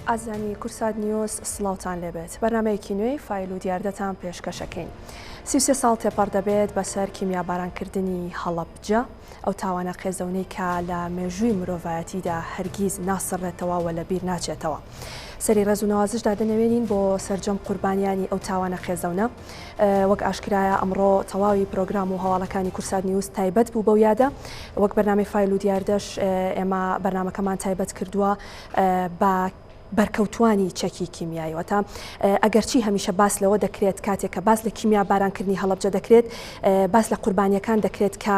ئازیزانی کوردسات نیوز سڵاوتان لێبێت بەرنامەیەکی نوێی فایل و دیاردەتان پێشکەشەکەین 33 ساڵ تێپەڕ دەبێت بەسەر کیمیابارانکردنی هەڵەبجە ئەو تاوانە قێزەونەی کە لە مێژووی مرۆڤایەتیدا هەرگیز ناسڕێتەوە و لەبیر ناچێتەوە. سەری ڕێز و نەوازش دادەنەوێنین بۆ سەرجەم قوربانیانی ئەو تاوانە قێزەونە. وەک ئاشکرایە ئەمڕۆ تەواوی پرۆگرام و هەواڵەکانی کورسات نیوز تایبەت بوو بەو یادە. وەک بەرنامەی فایل و دیاردەش ئێمە بەرنامەکەمان تایبەت کردووە بە بەرکەوتوانی چەکی کیمیایی واتە ئەگەرچی هەمیشە باس لەوە دەکرێت کاتێک کە باس لە کیمیا بارانکردنی هەڵەبجە دەکرێت باس لە قوربانیەکان دەکرێت کە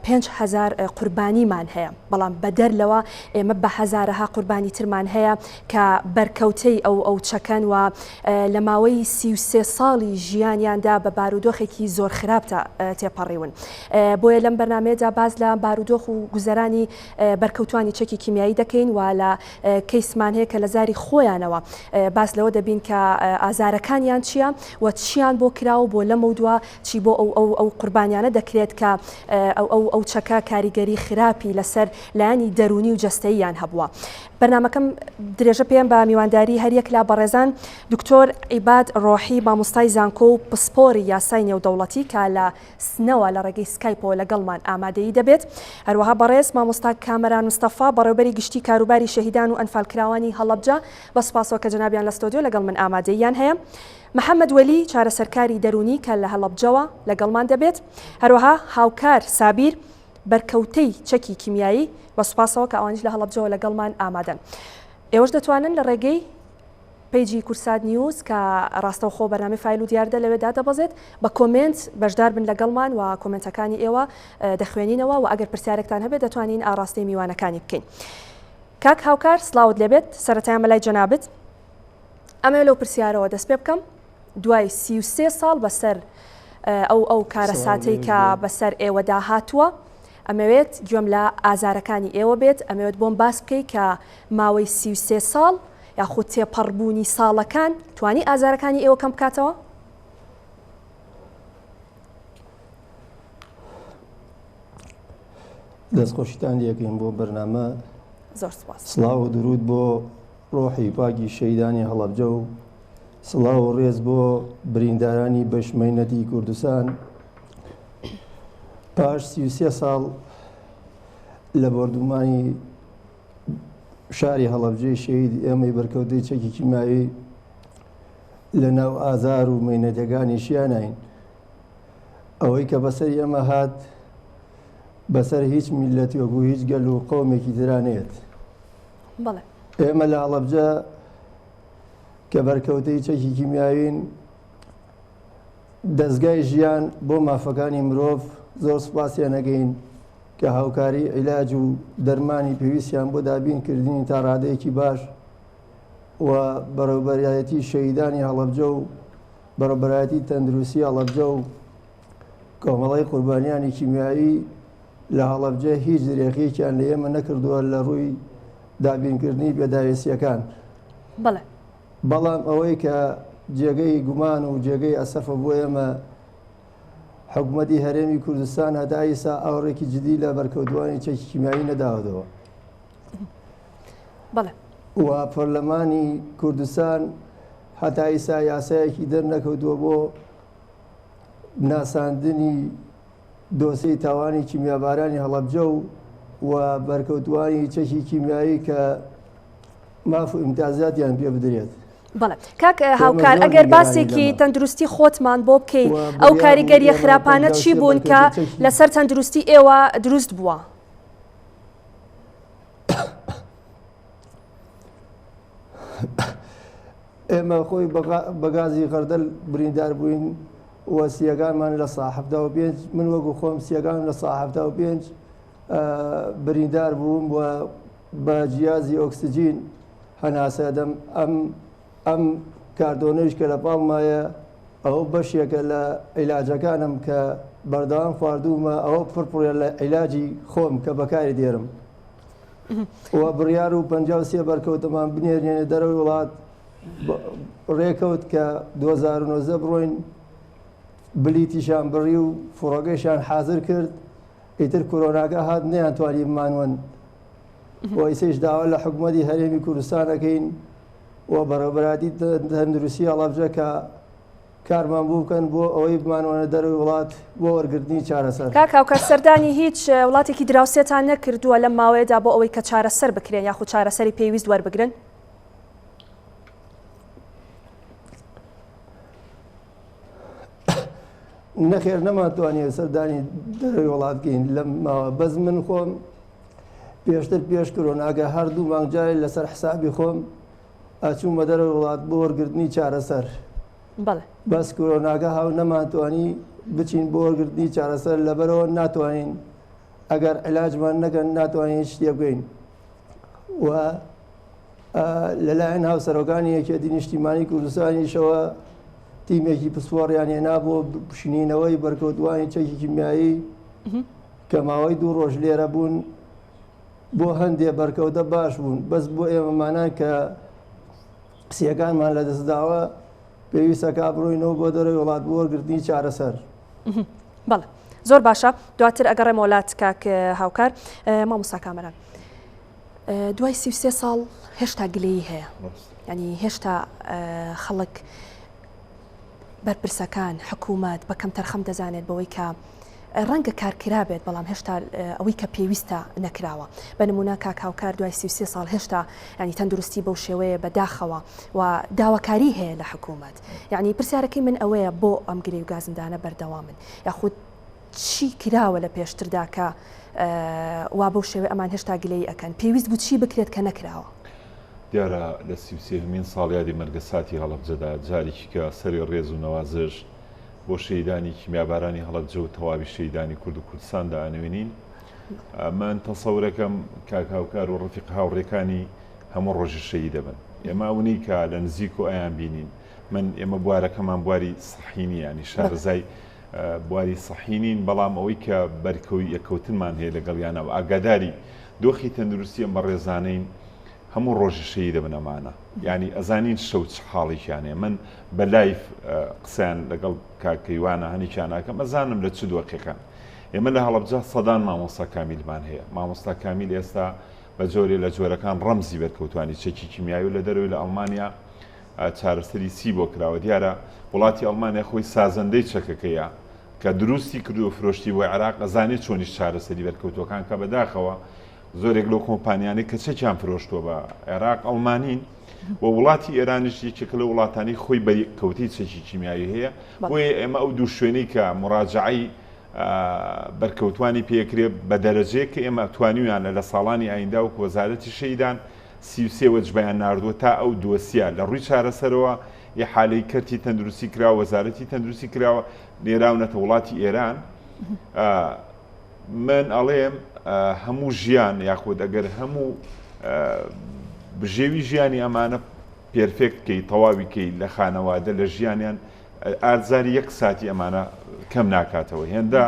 5هزار قوربانیمان هەیە بەڵام بەدەر لەوە ئێمە بە هەزارەها قوربانی ترمان هەیە کە بەرکەوتەی ئەو ئەو چەکەن و لە ماوەی 33 ساڵی ژیانیاندا بە بارودۆخێکی زۆر خراپتا تێپەڕیون بۆیە لەم بەرنمەیەدا باس لە بارودۆخ و گوزەرانی بەرکەوتوانی چەکی کیمیایی دەکەین و لە کەیسمان هەیە کە لە زاری خۆیانەوە باس لەوە دەبین کە ئازارەکانیان چییە و چیان بۆ کرا و بۆ لەمەودوا چی بۆ ئەو ئەو ئەو قوربانیانە دەکرێت کە ئەو ئەو ئەو چەکە کاریگەری خراپی لەسەر لایەنی دەروونی و جەستەییان هەبووە. بەرنامەکەم درێژە پێم بە میوانداری هەریەک لە بەڕێزان دکتۆر عیباد ڕۆحی مامۆستای زانکۆ و پسپۆری یاسای نێودەوڵەتی کە لە سنەوە لە ڕێگەی سکایپەوە لەگەڵمان ئامادەیی دەبێت. هەروەها بەڕێز مامۆستا کامەران مستەفا بەڕێوبەری گشتی کاروباری شەهیدان و ئەنفالکراوانی هەڵەبجە بە سوپاسەوە کە جەنابیان لە ستۆدیۆ لەگەڵ من ئامادەییان هەیە. محەمەد وەلی چارەسەرکاری دەروونی کە لە هەڵەبجەوە لەگەڵمان دەبێت. هەروەها هاوکار سابیر بەرکەوتەی چەکی کیمیایی بە سوپاسەوە کە ئەوانیش لە هەڵەبجەوە لەگەڵمان ئامادەن. ئێوەش دەتوانن لە ڕێگەی پەیجی کوردسات نیوز کە ڕاستەوخۆ بەرنامەی فایل و دیاردە لەوێ دادەبەزێت بە کۆمێنت بەشدار بن لەگەڵمان و کۆمێنتەکانی ئێوە دەخوێنینەوە و ئەگەر پرسیارێکتان هەبێت دەتوانین ئاڕاستەی میوانەکانی بکەین. کاک هاوکار سڵاوت لێبێت سەرەتایان بەلای جەنابت ئەمەوێ لەو پرسیارەوە دەست پێ بکەم دوای 33 ساڵ بەسەر ئەو ئەو کارەساتەی کە بەسەر ئێوەدا هاتووە ئەمەوێت گوێم لە ئازارەکانی ئێوە بێت ئەمەوێت بۆم باس بکەی کە ماوەی 33 ساڵ یاخود تێپەڕبوونی ساڵەکان توانی ئازارەکانی ئێوە کەم بکاتەوە؟ دەستخۆشیتان لەکەین بۆ بەرنامە زۆر سپاس. سڵاو و درود بۆ ڕۆحی پاکی شەیدانی هەڵەبجە و سڵاو و ڕێز بۆ بریندارانی بەشمەینەتی کوردستان پاش 33 ساڵ لە بۆردومانی شاری هەڵەبجەی شەهید ئێمەی بەرکەوتەی چەکی کیماوی لە ناو ئازار و مەینەتەکانی ژیانین ئەوەی کە بەسەر ئێمە هات بەسەر هیچ میلەتێک و هیچ گەل و قەومێکی ترانێت ئێمە لە هەڵەبجە کە بەرکەوتەی چەکی کیمیاوین دەستگای ژیان بۆ مافەکانی مرۆڤ زۆر سوپاسیان ئەکەین کە هاوکاری عیلاج و دەرمانی پێویستیان بۆ دابین کردنی تا ڕادەیەکی باش و بەڕێوبەرایەتی شەهیدانی هەڵەبجە و بەڕێوبەرایەتی تەندروستی هەڵەبجە و کۆمەڵی قوربانیانی کیمیایی لە هەڵەبجە هیچ درێخیەکیان لە ئێمە نەکردووە لە ڕووی دابینکردنی پێداویستیەکان. بەڵێ. بەڵام ئەوەی کە جێگەی گومان و جێگەی ئەسەفە بۆ ئێمە حکومەتی هەرێمی کوردستان هەتا ئیسا ئاوڕێکی جدی لە بەرکەوتوانی چەکی کیمیایی نەداوەتەوە. بەڵێ. و پەرلەمانی کوردستان هەتا ئیسا یاسایەکی دەرنەکەوتووە بۆ ناساندنی دۆسێی تاوانی کیمیابارانی هەڵەبجە و و بەرکەوتوانی چەکی کیمیایی کە ماف و ئیمتازاتیان پێ بدرێت. بەڵێ کاک هاوکار ئەگەر باسێکی تەندروستی خۆتمان بۆ بکەی ئەو کاریگەریە خراپانە چی بوون کە لەسەر تەندروستی ئێوە دروست بووە؟ ئێمە خۆی بە گازی غەردەل بریندار بووین و سیەکانمان لە سا 75 من وەکو خۆم سیەکان لە سا 75 بریندار بووم و بە جیازی ئۆکسجین هەناسە دەم ئەم ئەم کاردۆنەیش کە لە پاڵمایە ئەوە بەشێکە لە عیلاجەکانم کە بەردەوام خواردوومە ئەوە پڕپڕە لە عیلاجی خۆم کە بەکاری دێرم و بڕیار و 53 بەرکەوتەمان بنێرێنە دەرەوەی وڵات ڕێکەوت کە 2019 بڕۆین بلیتیشان بڕی و فڕۆگەیشان حاضر کرد ئیتر کۆرۆناکە هات نەیانتوانی بمانوەن و ئیسەیش داوا لە حکومەتی هەرێمی کوردستان ئەکەین. و بەڕێوەبەرایەتی تەندروستی هەڵەبجە کە کارمان بۆ بکەن بۆ ئەوەی بمانوانە دەرەوەی وڵات بۆ وەرگرتنی چارەسەر. کاک هاوکار سەردانی هیچ وڵاتێکی دراوسێتان نەکردووە لەم ماوەیەدا بۆ ئەوەی کە چارەسەر بکرێن یاخود چارەسەری پێویست وەربگرن؟ نەخێر نەمانتوانیوە سەردانی دەرەوەی وڵات بکەین لەم ماوە بەس من خۆم پێشتر پێش کرۆناگە هەر دوو مانگ جارێ لەسەر حسابی خۆم ئەچوومە دەرەوەی وڵات بۆ وەرگرتنی چارەسەر. بەڵێ. بەس کۆرۆناکە هاو نەمانتوانی بچین بۆ وەرگرتنی چارەسەر لەبەرەوە ناتوانین ئەگەر عیلاجمان نەکەن ناتوانین هیچ شتێ بکەین و لەلایەن هاوسەرۆکانی یەکێتی نیشتیمانی کوردستانیشەوە تیمێکی پسپۆڕیان هێنا بۆ پشکنینەوەی بەرکەوتوانی چەکی کیمیایی کە ماوەی دوو ڕۆژ لێرە بوون بۆ هەندێ بەرکەوتە باش بوون بەس بۆ ئێمەمانان کە قسیەکانمان لەدەستداوە پێویستە کا بڕۆینەوە بۆ دەرەوەی وڵات بۆ وەرگرتنی چارەسەر. بەڵێ زۆر باشە دواتر ئەگەڕێمەوە لات کاک هاوکار مامۆستا کامەران دوای 33 ساڵ هێشتا گلەیی هەیە ینی هێشتا خەڵک بەرپرسەکان، حکوومەت بە کەمتەرخەم دەزانێت بەوەی کە ڕەنگە کار کرابێت بەڵام هێشتا ئەوەی کە پێویستە نەکراوە. بە نموونە کاک هاوکار دوای 33 ساڵ هێشتا یانی تەندروستی بەو شێوەیە بە داخەوە و داواکاری هەیە لە حکوومەت. یانی پرسیارەکەی من ئەوەیە بۆ ئەم گلەی و گازندانە بەردەوامن؟ یاخود چی کراوە لە پێشتردا کە وا بەو شێوەیە ئەمان هێشتا گلەیی ئەکەن؟ پێویست بوو چی بکرێت کە نەکراوە؟ دیارە لە 33مین ساڵیادی مەرگەساتی هەڵەبجەدا جارێکی کە سەری ڕێز و نەوازش بۆ شەهیدانی کیمیابارانی هەڵەبجە و تەواوی شەهیدانی کورد و کوردستان دائەنوێنین. من تەسەورەکەم کاک هاوکار و ڕەفیق هاوڕێکانی هەموو ڕۆژی شەهید دەبن. ئێمە ئەونەی کە لە نزیک و ئەیان بینین من ئێمە بوارەکەمان بواری سەحی نییە ینی شارەزای بواری سەحی نین بەڵام ئەوەی کە بەرکەوی یەکەوتنمان هەیە لەگەڵیانە و ئاگاداری دۆخی تەندروستی ئەم بەڕێزانەین هەموو ڕۆژی شەهید دەبن ئەمانە یعنی ئەزانین شەو چ حاڵێکیان هەیە من بە live قسەیان لەگەڵ کاک کەیوانە هەنێکیان ئەکەم ئەزانم لە چ دۆخێکان ئێمە لە هەڵەبجە سەدان مامۆستا کامیلمان هەیە مامۆستا کامیل ئێستا بە جۆرێ لە جۆرەکان ڕەمزی بەرکەوتوانی چەکی کیمیایی و لە دەرەوەی لە ئەڵمانیا چارەسەری چی بۆ کراوە دیارە وڵاتی ئەڵمانیا خۆی سازەندەی چەکەکەیە کە دروستی کردو و فرۆشتی بۆ عێراق ئەزانێت چۆنیش چارەسەری بەرکەوتوەکان کە بەداخەوە زۆرێک لەو کۆمپانیانەی کە چەکیان فرۆشتووە بە عێراق ئەڵمانین و وڵاتی ئێرانیش یەکێکە لە وڵاتانی خۆی بەرکەوتەی چەکی کیمیایی هەیە بۆیە ئێمە ئەو دوو شوێنەی کە مراجعەی بەرکەوتوانی پێکرێ بە دەرەجەیەک کە ئێمە توانیویانە لە ساڵانی ئایندە وەکو وەزارەتی شەهیدان 33 وەجبەیان ناردووە تا ئەو دۆسیە لە ڕووی چارەسەرەوە ئیحالەی کەرتی تەندروستی کراوە وەزارەتی تەندروستی کراوە نێراونەتە وڵاتی ئێران من ئەڵێم هەموو ژیان یاخود ئەگەر هەموو بژێوی ژیانی ئەمانە perfect کەی تەواوی کەی لە خانەوادە لە ژیانیان ئازاری یەک ساتی ئەمانە کەم ناکاتەوە هێندە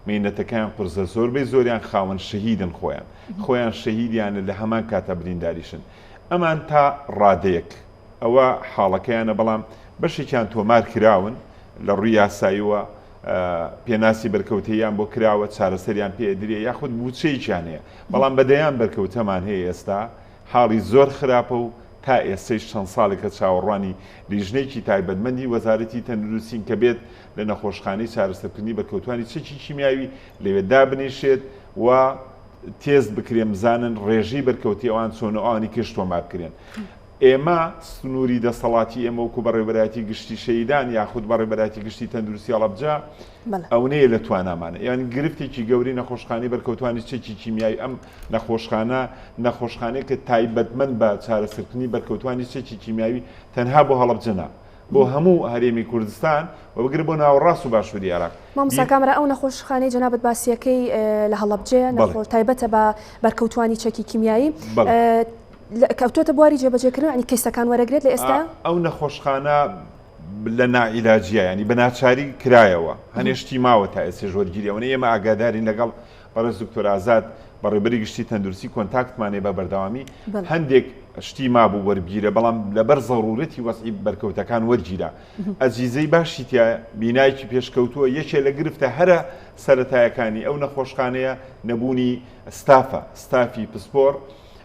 مینەتەکەیان قورسە زۆربەی زۆریان خاوەن شەهیدن خۆیان خۆیان شەهیدیانە لە هەمان کاتە برینداریشن ئەمان تا ڕادەیەک ئەوە حاڵەکەیانە بەڵام بەشێکیان تۆمار کراون لە ڕووی یاساییوە پێناسی بەرکەوتەیان بۆ کراوە چارەسەریان پێ ئەدرێ یاخود مووچەیەکیان هەیە بەڵام بە دەیان بەرکەوتەمان هەیە ئێستا حاڵی زۆر خراپە و تا ئێستەیش چەند ساڵێکە چاوەڕوانی لیژنەیەکی تایبەتمەندی وەزارەتی تەندروستین کە بێت لە نەخۆشخانەی چارەسەرکردنی بەرکەوتوانی چەکی کیمیاوی لەوێ دابنیشێت و تێست بکرێن بزانن ڕێژەی بەرکەوتی ئەوان چۆن و ئەوانی کێش تۆمار بکرێن. ئێمە سنووری دەسەڵاتی ئێمە وەکو بەڕێوەبەرایەتی گشتی شەهیدان یاخود بەڕێوەبەرایەتی گشتی تەندروستی هەڵەبجە ئەونەیە لە توانامانە یان گرفتێکی گەورەی نەخۆشخانەی بەرکەوتوانی چەکی کیمیایی ئەم نەخۆشخانە نەخۆشخانەیەکە تایبەتمەند بە چارەسەرکردنی بەرکەوتوانی چەکی کیمیاوی تەنها بۆ هەڵەبجە نا بۆ هەموو هەرێمی کوردستان و بگرە بۆ ناوەڕاست و باشووری عێراق. مامۆستا کامەران ئەو نەخۆشخانەی جەنابت باسیەکەی لە هەڵەبجەیە نەخۆش تایبەتە بە بەرکەوتوانی چەکی کیمیایی کەوتۆتە بواری جێبەجێکردن ینی کەیسەکان وەرەگرێت لە ئێستا؟ ئەو نەخۆشخانە لە ناعیلاجیە ینی بە ناچاری کرایەوە هەنێ شتی ماوە تا ئێستێش وەرگیری ئەوەنەی ئێمە ئاگادارین لەگەڵ بەڕێز دکتۆر ئازاد بەڕێوبەری گشتی تەندروستی contact مان هەیە بە بەردەوامی هەندێک شتی مابوو وەربگیرە بەڵام لەبەر زەڕورەتی وەزعی بەرکەوتەکان وەرگیرا ئەجیزەی باشی تیا بینایەکی پێشکەوتووە یەکێ لە گرفتە هەرە سەرەتایەکانی ئەو نەخۆشخانەیە نەبوونی ستافە ستافی پسپۆر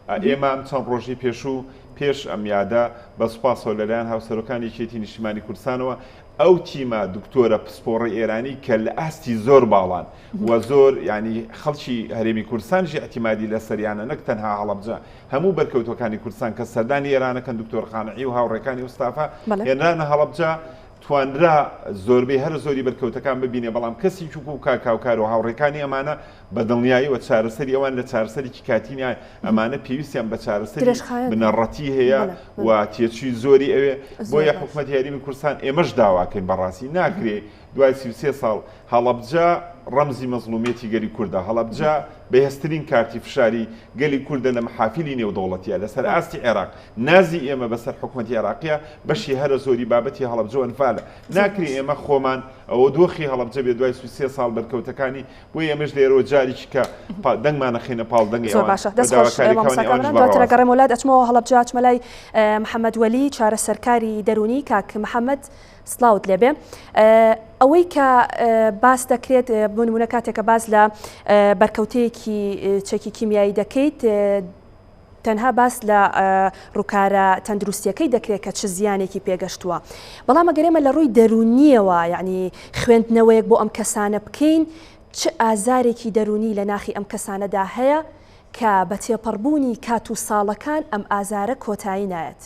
ئێمە ئەم چەند ڕۆژی پێشوو پێش ئەم یادە بە سوپاسەوە لەلایەن هاوسەرۆکانی یەکێتی نیشتیمانی کوردستانەوە ئەو تیمە دکتۆرە پسپۆڕی ئێرانی کە لە ئاستی زۆر باڵان و زۆر ینی خەڵکی هەرێمی کوردستانیش ئیعتیمادی لەسەریانە نەک تەنها هەڵەبجە هەموو بەرکەوتوەکانی کوردستان کە سەردانی ئێرانەکەن دکتۆر قانعی و هاوڕێکانی و ستافە هێنرانە هەڵەبجە توانرا زۆربەی هەرە زۆری بەرکەوتەکان ببینێ بەڵام کەسی چوک و کاک هاوکار و هاوڕێکانی ئەمانە بە دڵنیاییەوە چارەسەری ئەوان لە چارەسەرێکی کاتی نیە ئەمانە پێویستیان بە چارەسەری درێژخایەن بنەڕەتی هەیە بەڵێ و تێچووی زۆری ئەوێ زۆر بۆیە باش. حکومەتی هەرێمی کوردستان ئێمەش داواکەین بەڕاستی ناکرێ دوای 33 ساڵ هەڵەبجە ڕەمزی مەزڵومیەتی گەلی کوردە هەڵەبجە بەهێزترین کارتی فشاری گەلی کوردە لە مەحافیلی نێودەوڵەتیە لەسەر ئاستی عێراق نازی ئێمە بەسەر حکومەتی عێراقیە بەشی هەرە زۆری بابەتی هەڵەبجە و ئەنفالە ناکرێ ئێمە خۆمان ئەوە دۆخی هەڵەبجە بێ دوای 33 ساڵ بەرکەوتەکانی بۆیە ئێمەش لێرەوە جارێکی کە دەنگمان ئەخەینە پاڵ دەنگی زۆر ئەوان باشە و دەست خۆش داواکاریەکانی مامۆستا ئەوانیش کامەران بە دواتر ڕەوازن. ئەگەڕێمەوە لات ئەچمەوە هەڵەبجە ئەچمە لای محەمەد وەلی چارەسەرکاری دەروونی کاک محەمەد سڵاوت لێبێ ئەوەی کە باس دەکرێت بۆ نمونە کاتێک کە باس لە بەرکەوتەیەکی چەکی کیمیایی دەکەیت تەنها باس لە ڕووکارە تەندروستیەکەی دەکرێت کە چ زیانێکی پێگەشتووە بەڵام ئەگەر ئێمە لە ڕووی دەروونیەوە یعنی خوێندنەوەیەک بۆ ئەم کەسانە بکەین چ ئازارێکی دەروونی لە ناخی ئەم کەسانەدا هەیە کە بە تێپەڕبوونی کات و ساڵەکان ئەم ئازارە کۆتایی نایەت؟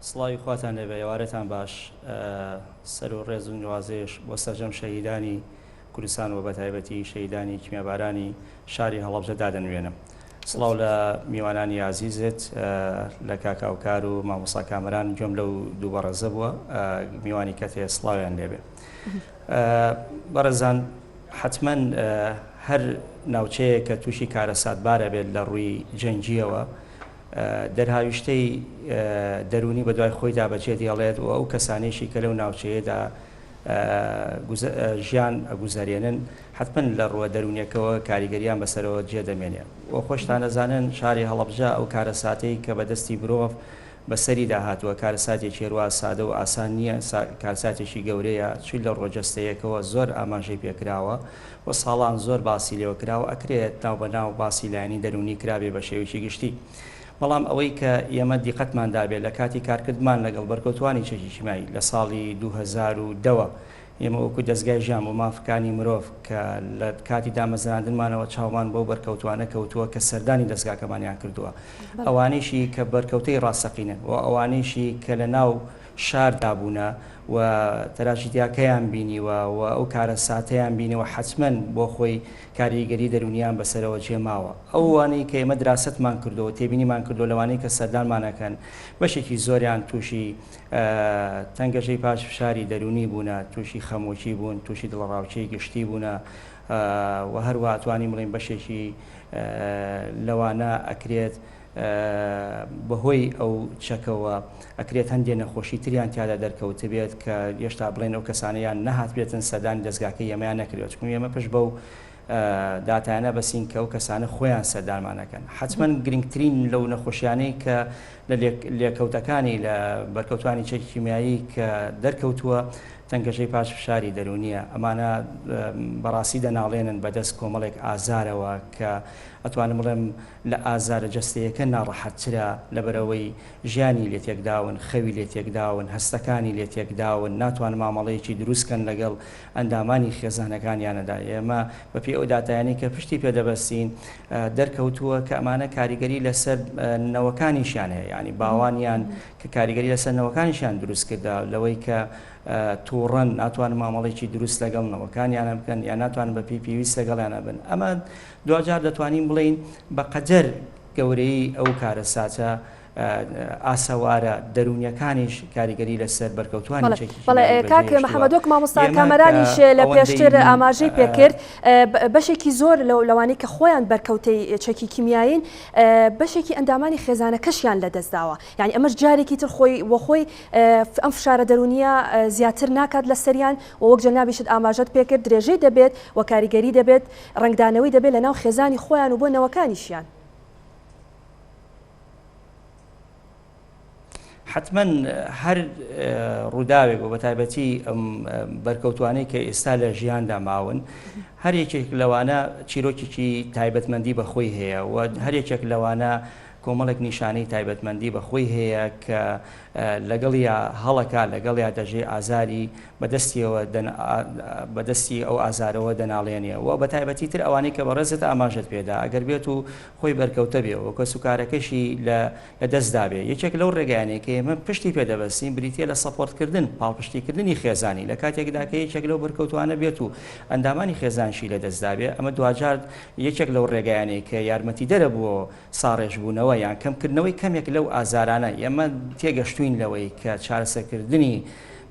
سڵاوی خواتان لێبێ ئێوارەتان باش سەر و ڕێز و نوازێش بۆ سەرجەم شەهیدانی کوردستان و بەتایبەتی شەهیدانی کیمیابارانی شاری هەڵەبجە دادەنوێنم سڵاو لە میوانانی ئازیزت لە کاک هاوکار و مامۆستا کامەران گوێم لەو دوو بەڕێزە بووە میوانی کەتێ سڵاویان لێبێ بەڕێزان حتمما هەر ناوچەیە کە تووشی کارەساتبارە بێت لە ڕووی جەنگیەوە دەرهاویشتەی دەروونی بەدوای خۆیدا بەجێ دێڵێت و ئەو کەسانەیشی کە لەو ناوچەیەدا ژیان ئەگوزەرێنن حەتمەن لە ڕووە دەروونیەکەوە کاریگەریان بەسەرەوە جێ دەمێنێ و خۆشتان ئەزانن شاری هەڵەبجە ئەو کارەساتەی کە بەدەستی مرۆڤ بەسەریدا هاتووە کارەساتێکی هەروا سادە و ئاسان نییە کارساتێکی گەورەیە چ لە ڕووە جەستەیەکەوە زۆر ئاماژەی پێکراوە و ساڵان زۆر باسی لێوە کراوە ئەکرێت ناو بە ناو باسی لایەنی دەروونی کرابێ بە شێوەیەکی گشتی بەڵام ئەوەی کە ئێمە دیقەتمان دابێت لە کاتی کارکردمان لەگەڵ بەرکەوتوانی چەکی کیمیایی لە ساڵی 2010 وە ئێمە وەکو دەزگای ژیان بۆ مافەکانی مرۆڤ کە لە کاتی دامەزراندنمانەوە چاومان بەو بەرکەوتوانە کەوتووە کە سەردانی دەزگاکەمانیان کردووە ئەوانەیشی کە بەرکەوتەی ڕاستەقینەن و ئەوانەیشی کە لە ناو شاردا بوونە و تراژیدیاکەیان بینیوە و ئەو کارەساتەیان بینیوە حەتمەن بۆ خۆی کاریگەری دەروونیان بەسەرەوە جێماوە. ئەوانەی کە ئێمە دراسەتمان کردووە و تێبینیمان کردووە لەوانەی کە سەردانمان ئەکەن بەشێکی زۆریان تووشی تەنگەژەی پاش فشاری دەروونی بوونە، تووشی خەمۆکی بوون، تووشی دڵەڕاوکێی گشتی بوونە و هەروەها ئەتوانین بڵێین بەشێکی لەوانە ئەکرێت بەهۆی ئەو چەکەوە ئەکرێت هەندێ نەخۆشی تریان تیادا دەرکەوتبێت کە هێشتا بڵێن ئەو کەسانە یان نەهاتبێتن سەردانی دەزگاکەی ئێمەیان نەکردوە چونکە ئێمە پشت بەو داتایانە بەسین کە ئەو کەسانە خۆیان سەردانمان ئەکەن حەتمەن گرنگترین لەو نەخۆشیانەی کە لە لێکەوتەکانی لە بەرکەوتوانی چەکی کیمیایی کە دەرکەوتووە تەنگەژەی پاش فشاری دەرونیە ئەمانە بەڕاستی دەناڵێنن بەدەست کۆمەڵێک ئازارەوە کە ئەتوانم بڵێم لە ئازارە جەستەیەکە ناڕەحەتترە، لەبەرئەوەی ژیانی لێ تێکداون، خەوی لێ تێکداون، هەستەکانی لێ تێکداون، ناتوانن مامەڵەیەکی دروست کەن لەگەڵ ئەندامانی خێزانەکانیانەدا. ئێمە بەپێی ئەو داتایانەی کە پشتی پێ دەبەستین، دەرکەوتووە کە ئەمانە کاریگەری لەسەر نەوەکانیشیان هەیە، یانی باوانیان کە کاریگەری لەسەر نەوەکانیشیان دروست کردە لەوەی کە تووڕەن، ناتوانن مامەڵەیەکی دروست لەگەڵ نەوەکانیانە بکەن یان ناتوانن بەپێی پێویست لەگەڵیانە بن. ئەمە دواجار دەتوانین بڵێین بە قەدەر گەورەیی ئەو کارەساتە ئاسەوارە دەروونیەکانیش کاریگەری لەسەر بەرکەوتوانی بەڵێ چەکی بەڵێ کیمیایی کاک بەجێهێشتووە. محەمەد وەک مامۆستا ئێمە کە کامەرانیش لە ئەوەندەی پێشتر من ئاماژەی پێکرد بەشێکی زۆر لەو لەوانەی کە خۆیان بەرکەوتەی چەکی کیمیایین بەشێکی ئەندامانی خێزانەکەشیان لەدەستداوە یانی ئەمەش جارێکی تر خۆی وەخۆی ئەم فشارە دەروونیە زیاتر ناکات لەسەریان و وەک جەنابیشت ئاماژەت پێکرد درێژەی دەبێت و کاریگەری دەبێت ڕەنگدانەوەی دەبێت لەناو خێزانی خۆیان و بۆ نەوەکانیشیان. حەتمەن هەر ڕووداوێک و بەتایبەتی ئەم بەرکەوتوانەی کە ئێستا لە ژیاندا ماون، هەر یەکێک لەوانە چیرۆکێکی تایبەتمەندی بە خۆی هەیە و هەر یەکێک لەوانە کۆمەڵێک نیشانەی تایبەتمەندی بە خۆی هەیە کە لەگەڵیا هەڵەکا، لەگەڵیا دەژێ، ئازاری بەدەستیەوە بەدەستی ئەو ئازارەوە دەناڵێنێ و بەتایبەتی تر ئەوانەی کە بەڕێزت ئاماژەت پێدا ئەگەر بێت و خۆی بەرکەوتە بێ و کەسوکارەکەشی لە لە دەست دابێ. یەکێک لەو ڕێگایانەی کە ئێمە پشتی پێ دەبەستین بریتییە لە support کردن، پاڵپشتیکردنی خێزانی، لە کاتێکدا کە یەکێک لەو بەرکەوتووانە بێت و ئەندامانی خێزانیشی لە دەست دابێ، ئەمە دواجار یەکێک لەو ڕێگایانەی کە یارمەتیدەرە بۆ ساڕێژبوونەوە یان کەمکردنەوەی کەمێک لەو ئازارانە. ئێمە تێگەشتووین لەوەی کە چارەسەرکردنی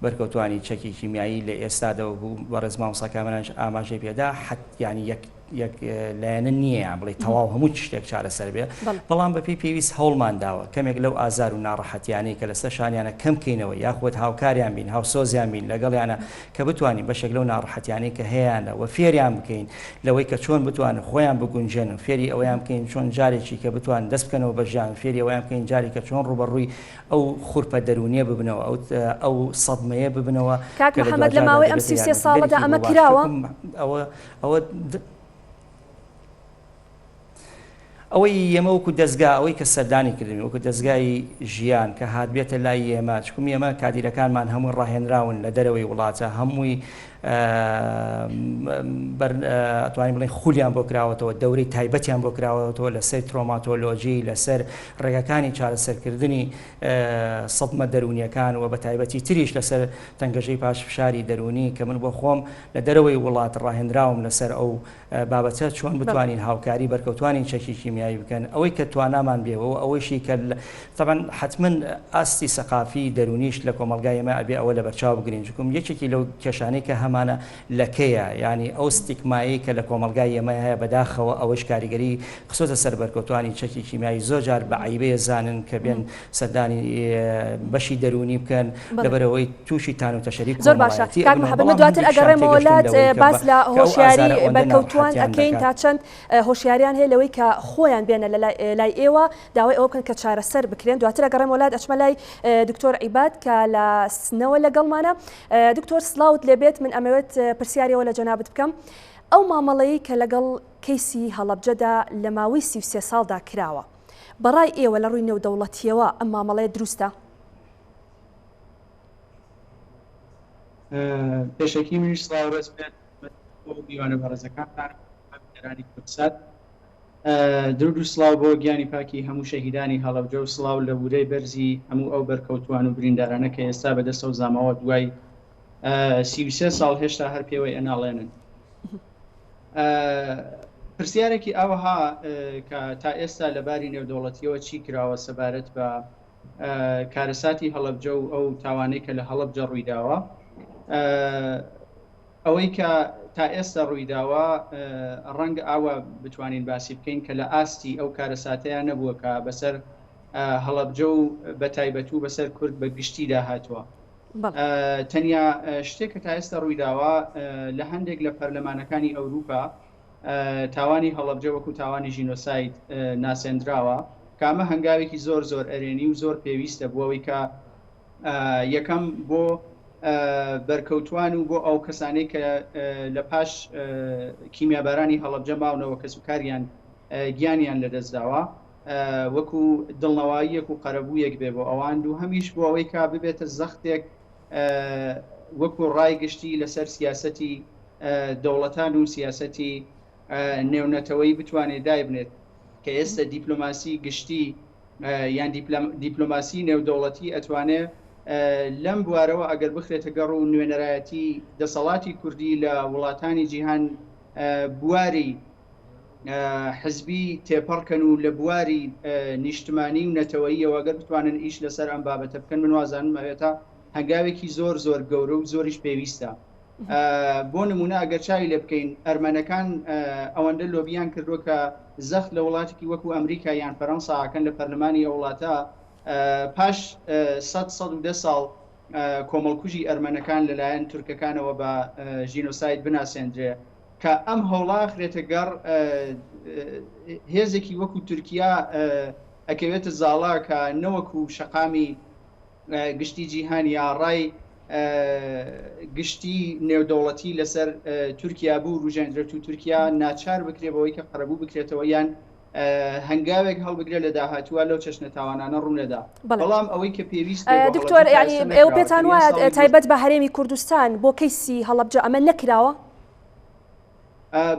بەرکەوتووانی چەکی کیمیایی لە ئێستادا وەکو بەڕێز مامۆستا کامەرانیش ئاماژەی پێدا حەت یانی یەک یەک لایەنە نییە یان بڵێ تەواو هەموو شتێک چارەسەر بێ بەڵام بەپێی پێویست هەوڵمان داوە کەمێک لەو ئازار و ناڕەحەتیانەی کە لەسەر شانیانە کەم کەینەوە یاخود هاوکاریان بین هاوسۆزیان بین لەگەڵیانە کە بتوانین بەشێک لەو ناڕەحەتیانەی کە هەیانە و فێریان بکەین لەوەی کە چۆن بتوانن خۆیان بگونجێنن فێری ئەوەیان بکەین چۆن جارێکی کە بتوان دەست بکەنەوە بە ژیان فێری ئەوەیان بکەین جارێک کە چۆن ڕووبەڕووی ئەو خورپە دەروونیە ببنەوە ئەو ئەو سەدمەیە ببنەوە کاک کە لە محەممەد لە دواجاردا ماوەی ئەم دەبێتە 33 ساڵەدا یارمەتیدەرێکی ئەمە بۆ باش کراوە؟ چونکم ئەوە ئەوە ئەوەی ئێمە وەکو دەزگا ئەوەی کە سەردانی کردن وەکو دەزگای ژیان کە هاتبێتە لای ئێمە چکم ئێمە کادیرەکانمان هەموو ڕاهێنراون لە دەرەوەی وڵاتە هەمووی ئەتوانین بڵێن خولیان بۆ کراوەتەوە دەورەی تایبەتیان بۆ کراوەتەوە لەسەر ترۆماتۆلۆژی لەسەر ڕێگەکانی چارەسەرکردنی سەدمە دەروونیەکان و بە تایبەتی تریش لەسەر تەنگەژەی پاش فشاری دەروونی کە من بۆ خۆم لە دەرەوەی وڵات ڕاهێنراوم لەسەر ئەو بابەتە چۆن بتوانین هاوکاری بەرکەوتوانی چەکی کیمیایی بکەن ئەوەی کە توانامان بێ و ئەوەیشی کە تەبعەن حەتمەن ئاستی سەقافی دەروونیش لە کۆمەڵگای ئێمە ئەبێ ئەوە لەبەرچاو بگرین چونکم یەکێکی لەو کێشانەی کە هەمانە لەکەیە یانی ئەو ستیگمایەی کە لە کۆمەڵگای ئێمە هەیە بەداخەوە ئەوەیش کاریگەری خستۆتە سەر بەرکەوتوانی چەکی کیمیایی زۆر جار بە عەیبەیە زانن کە بێن سەردانی بەشی دەروونی بکەن لەبەرئەوەی تووشی تان و تەشەری زۆر باشە کۆمەڵایەتی کاک ئەبن و محەمەد من بەڵام دواتر هەندێکیشیان ئەگەڕێمەوە تێگەشتوون لات لەوەی کە باس بە لە کە ئەو هۆشیاری ئازارە ئەوەندە بەرکەوتووان ناڕەحەتیان ئەکەین دەکات. تا چەند هۆشیاریان هەیە لەوەی کە خۆیان بێنە لە لای ئێوە داوای ئەوە بکەن کە چارەسەر بکرێن دواتر ئەگەڕێمەوە لات ئەچمە لای دکتۆر عیباد کە لە سنەوە لەگەڵمانە دکتۆر سڵاوت لێبێت من ئەمەوێت پرسیارەوە لە جەنابت بکەم ئەو مامەڵەی کە لەگەڵ کەیسی هەڵەبجەدا لە ماوەی 33 ساڵدا کراوە بەڕای ئێوە لە ڕووی نێودەوڵەتیەوە ئەم مامەڵەیە دروستە؟ پێشەکی منیش سڵاو ڕێز بێت بۆ میوانە بەڕێزەکانتان بینەرانی کوردسات. درود و سڵاو بۆ گیانی پاکی هەموو شەهیدانی هەڵەبجە و سڵاو لە ورەی بەرزی هەموو ئەو بەرکەوتووان و بریندارانە کە ئێستا بەدەست ئەو زامەوە دوای 33 ساڵ هێشتا هەر پێوەی ئەناڵێنن. پرسیارێکی ئاوەها کە تا ئێستا لە باری نێودەوڵەتیەوە چی کراوە سەبارەت بە کارەساتی هەڵەبجە و ئەو تاوانەی کە لە هەڵەبجە ڕوویداوە ئەوەی کە تا ئێستا ڕوویداوە ڕەنگە ئاوا بتوانین باسی بکەین کە لە ئاستی ئەو کارەساتەیان نەبووە کە بەسەر هەڵەبجە و بە تایبەت و بەسەر کورد بە گشتیدا هاتووە. تەنیا شتێک کە تا ئێستا ڕوویداوە لە هەندێک لە پەرلەمانەکانی ئەوروپا تاوانی هەڵەبجە وەکو تاوانی ژینۆساید ناسێندراوە کە ئەمە هەنگاوێکی زۆر زۆر ئەرێنی و زۆر پێویستە بۆ ئەوەی کە یەکەم بۆ بەرکەوتوان و بۆ ئەو کەسانەی کە لە پاش کیمیابارانی هەڵەبجە ماونەوە کەسوکاریان گیانیان لەدەستداوە وەکو دڵنەواییەک و قەرەبوویەک بێ بۆ ئەوان دووهەمیش بۆ ئەوەی کە ببێتە زەختێک وەکو ڕای گشتی لەسەر سیاسەتی دەوڵەتان و سیاسەتی نێونەتەوەیی بتوانێت دایبنێت کە ئێستا دیپلۆماسی گشتی یان دیپلۆماسی نێودەوڵەتی ئەتوانێ لەم بوارەوە ئەگەر بخرێتە گەڕ و نوێنەرایەتی دەسەڵاتی کوردی لە وڵاتانی جیهان بواری حزبی تێپەڕکەن و لە بواری نیشتمانی و نەتەوەییەوە گەر بتوانن ئیش لەسەر ئەم بابەتە بکەن من وازانم ئەوێتە هەنگاوێکی زۆر زۆر گەورە و زۆریش پێویستە. بۆ نمونە ئەگەر چاوی لێ بکەین ئەرمەنەکان ئەوەندە لۆبیان کردووە کە زەخت لە وڵاتێکی وەکو ئەمریکا یان فەرەنسا ئەکەن لە پەرلەمانی ئەو وڵاتە پاش 100 110 ساڵ کۆمەڵکوژی ئەرمەنەکان لەلایەن تورکەکانەوە بە ژینۆساید بناسێندرێ کە ئەم هەوڵە خرێتە گەڕ هێزێکی وەکو تورکیا ئەکەوێتە زاڵا کە نەوەکو شەقامی. گشتی جیهان یا ڕای گشتی نێودەوڵەتی لەسەر تورکیا بوروژێندرێت و تورکیا ناچار بکرێ بەوەی کە قەرەبوو بکرێتەوە یان هەنگاوێک هەڵبگرێت لە داهاتووە لەو چەشنە تاوانانە ڕوونەدا بەڵام ئەوەی کە پێویست دکتۆر یعنی ئێوە پێتان وایە تایبەت بە هەرێمی کوردستان بۆ کەیسی هەڵەبجە ئەمە نەکراوە؟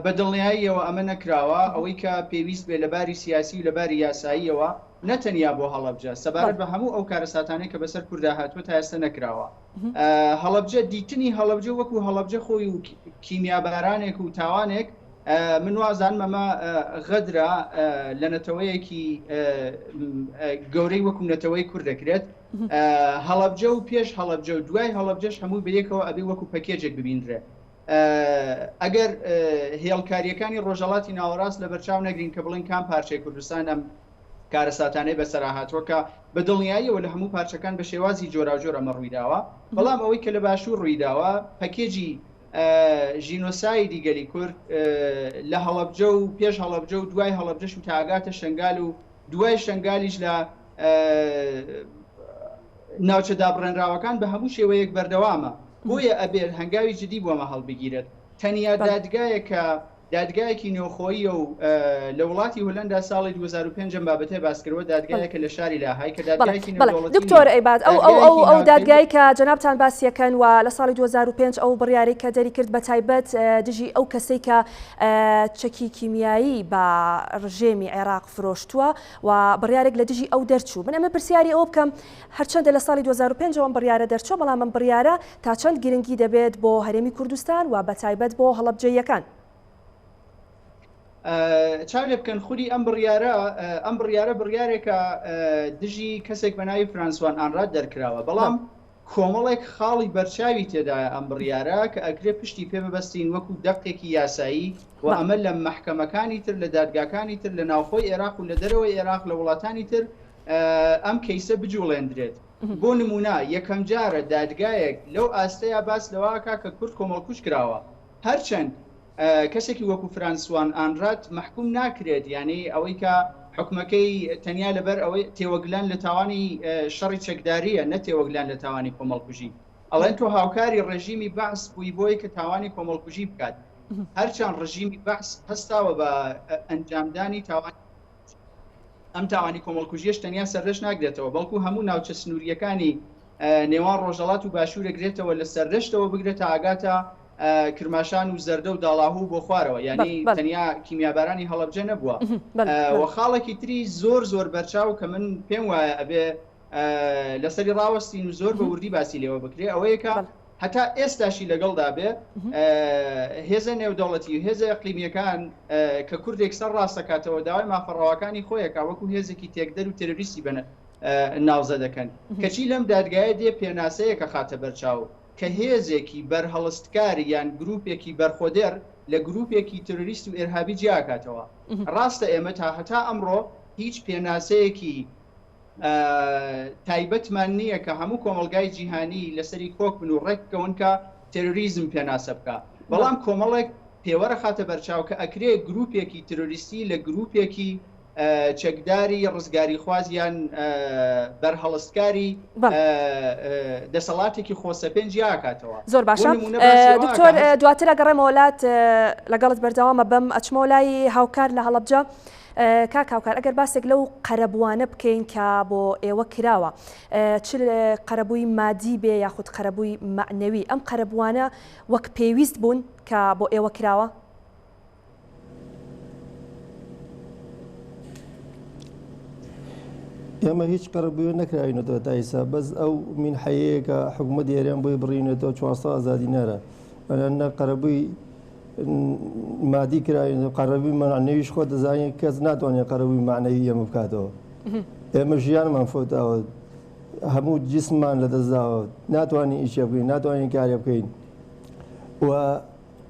بە دڵنیاییەوە ئەمە نەکراوە، ئەوەی کە پێویست بێ لە باری سیاسی و لە باری یاساییەوە نە تەنیا بۆ هەڵەبجە، سەبارەت بە هەموو ئەو کارەساتانەی کە بەسەر کوردا هاتووە تا ئێستا نەکراوە. هەڵەبجە، دیتنی هەڵەبجە وەکوو هەڵەبجە خۆی و کیمیابارانێک و تاوانێک، من وازانم ئەمە غەدرە لە نەتەوەیەکی گەورەی وەکوو نەتەوەی کورد دەکرێت. هەڵەبجە و پێش هەڵەبجە و دوای هەڵەبجەش هەمووی بە یەکەوە ئەبێ وەکوو پەکێجێک ببینرێ. ئەگەر هێڵکارییەکانی ڕۆژهەڵاتی ناوەڕاست لەبەرچاو نەگرین کە بڵێن کام پارچەی کوردستان ئەم کارەساتانەی بەسەرا هاتووە کە بە دڵنیاییەوە لە هەموو پارچەکان بە شێوازی جۆراوجۆر ئەمە ڕوویداوە، بەڵام ئەوەی کە لە باشوور ڕوویداوە پەکێجی ژینۆسایدی گەلی کورد لە هەڵەبجە و پێش هەڵەبجە و دوای هەڵەبجەش و تا ئەگاتە شەنگال و دوای شەنگالیش لە ناوچە دابڕێنراوەکان بە هەموو شێوەیەک بەردەوامە، بۆیە ئەبێت هەنگاوی جدی بۆ ئەمە هەڵبگیرێت. تەنیا دادگایەک کە دادگایەکی نێوخۆییە و لە وڵاتی هولەندا ساڵی 2005 ئەم بابەتەی باسکردووە، دادگایەکە لە شاری لاهای کە دادگایەکی نێودەوڵەتی نییە. دکتۆر عیباد ئەو ئەو ئەو ئەو دادگای کە جەنابتان باسیەکەن و لە ساڵی 2005 ئەو بڕیارەی کە دەریکرد بە تایبەت دژی ئەو کەسەی کە چەکی کیمیایی بە ڕژێمی عێراق فرۆشتووە و بڕیارێک لە دژی ئەو دەرچوو. من ئەمە پرسیاری ئەوە بکەم هەرچەندە لە ساڵی 2005 ەوە ئەم بڕیارە دەرچووە، بەڵام ئەم بڕیارە تا چەند گرنگی دەبێت بۆ هەرێمی کوردستان و بەتایبەت بۆ هەڵەبجەییەکان؟ چاو لێ بکەن خودی ئەم بڕیارە ئەم بڕیارە بڕیارێکە دژی کەسێک بە ناوی فرانسوان ئانرات دەرکراوە، بەڵام کۆمەڵێک خاڵی بەرچاوی تێدایە ئەم بڕیارە کە ئەکرێ پشتی پێ ببەستین وەکو دەقێکی یاسایی و ئەمە لە مەحکەمەکانی تر لە دادگاکانی تر لە ناوخۆی ئێراق و لە دەرەوەی ئێراق لە وڵاتانی تر ئەم کەیسە بجوڵێندرێت. بۆ نمونە یەکەمجارە دادگایەک لەو ئاستەیا باس لەوە ئەکا کە کورد کۆمەڵکوژ کراوە هەرچەند کەسێکی وەکو فرانسوان ئانرات مەحکوم ناکرێت، یانی ئەوەی کە حوکمەکەی تەنیا لەبەر ئەوەی تێوەگلان لە تاوانی شەڕی چەکدارییە نە تێوەگلان لە تاوانی کۆمەڵکوژی. ئەڵێن تۆ هاوکاری ڕێژیمی بەعس بووی بۆی کە تاوانی کۆمەڵکوژی بکات. هەرچەند ڕژیمی بەعس هەستاوە بە ئەنجامدانی تاوانی ئەم تاوانی کۆمەڵکوژیەش تەنیا سەردەشت ناگرێتەوە، بەڵکو هەموو ناوچە سنوورییەکانی نێوان ڕۆژهەڵات و باشوور ئەگرێتەوە لە سەردەشتەوە بگرە تا ئەگاتە کرماشان و زەردە و داڵاهوو بۆ خوارەوە، یانی تەنیا کیمیابارانی هەڵەبجە نەبووە. و خاڵێکی تری زۆر زۆر بەرچاو کە من پێم وایە ئەبێ لەسەری ڕاوەستین و زۆر بە وردی باسی لێوە بکرێ ئەوەیە کە هەتا ئێستاشی لەگەڵدا بێ هێزە نێودەوڵەتی و هێزە ئەقلیمیەکان کە کوردێک سەر ڕاستەکاتەوە داوای مافە ڕەواکانی خۆیەکە وەکو هێزێکی تێکدەر و تێرۆریستی بەنە ناوزە دەکەن کەچی لەم دادگایە دێ پێناسەیەکە خاتە بەرچاو کە هێزێکی بەرهەڵستکار یان گروپێکی بەرخۆدێر لە گروپێکی تێرۆریست و ئێرهابی جیاکاتەوە ڕاستە ئێمە تا هەتا ئەمڕۆ هیچ پێناسەیەکی تایبەتمان نییە کە هەموو کۆمەڵگای جیهانی لەسەری کۆک بن و ڕێک بکەون کە تێرۆریزم پێناسە بکا، بەڵام کۆمەڵێک پێوەر ئەخاتە بەرچاو کە ئەکرێ گرووپێکی تێرۆریستی لە گرووپێکی چەکداری ڕزگاریخواز یان بەرهەڵستکاری دەسەڵاتێکی خۆسەپێن جیاکاتەوە. زۆر باشە دکتۆر دواتر ئەگەڕێمەوە لات لەگەڵت بەردەوامە بم ئەچمەوە لای هاوکار لە هەڵەبجە. کاک هاوکار ئەگەر باسێک لەو قەرەبووانە بکەین کە بۆ ئێوە کراوە چ قەرەبووی مادی بێ یاخود قەرەبووی مەعنەوی ئەم قەرەبووانە وەک پێویست بوون کە بۆ ئێوە کراوە؟ ئێمە هیچ قەرەبووێ نەکراوینەتەوە تا ئیسا بەس ئەو مینحەیەیە کە حکوومەتی هەرێم بۆی بڕینێتەوە 400 هەزار دینارە نە قەرەبووی مادی کراوین قەرەبووی مەعنەویش خۆت دەزانی کەس ناتوانێت قەرەبووی مەعنەوی ئێمە بکاتەوە ئێمە ژیانمان فەوتاوە هەموو جسممان لەدەستداوە ناتوانین ئیشێ بکەین ناتوانین کارێ بکەین و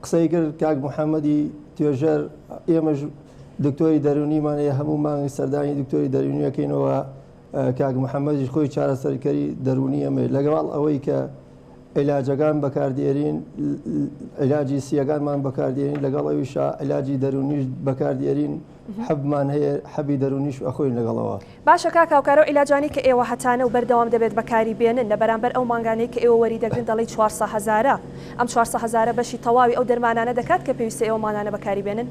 قسەی کرد کاک محەممەدی توێژەر ئێمەش دکتۆری دەرونیمان هەیە هەموو مانگی سەردانی دکتۆری دەرونیەکەینەوە کاک محەممەدیش خۆی چارەسەرکەری دەرونی ئەمەیە لەگەڵ ئەوەی کە. عیلاجەکان بەکاردێرین، عیلاجی سییەکانمان بەکاردێنین، لەگەڵ ئەویشا عیلاجی دەروونیش بەکاردێرین، حەبمان هەیە، حەبی دەروونیش ئەخۆین لەگەڵەوە. باشە کاک هاوکار ئەو عیلاجانەی کە ئێوە هەتانە و بەردەوام دەبێت بەکاری بێنن لە بەرامبەر ئەو مانگانەی کە ئێوە وەری دەگرن دەڵێی چوارسە هەزارە ئەم چوارسە هەزارە بەشی تەواوی ئەو دەرمانانە دەکات کە پێویستە ئێوە مانگانە بەکاری بێنن؟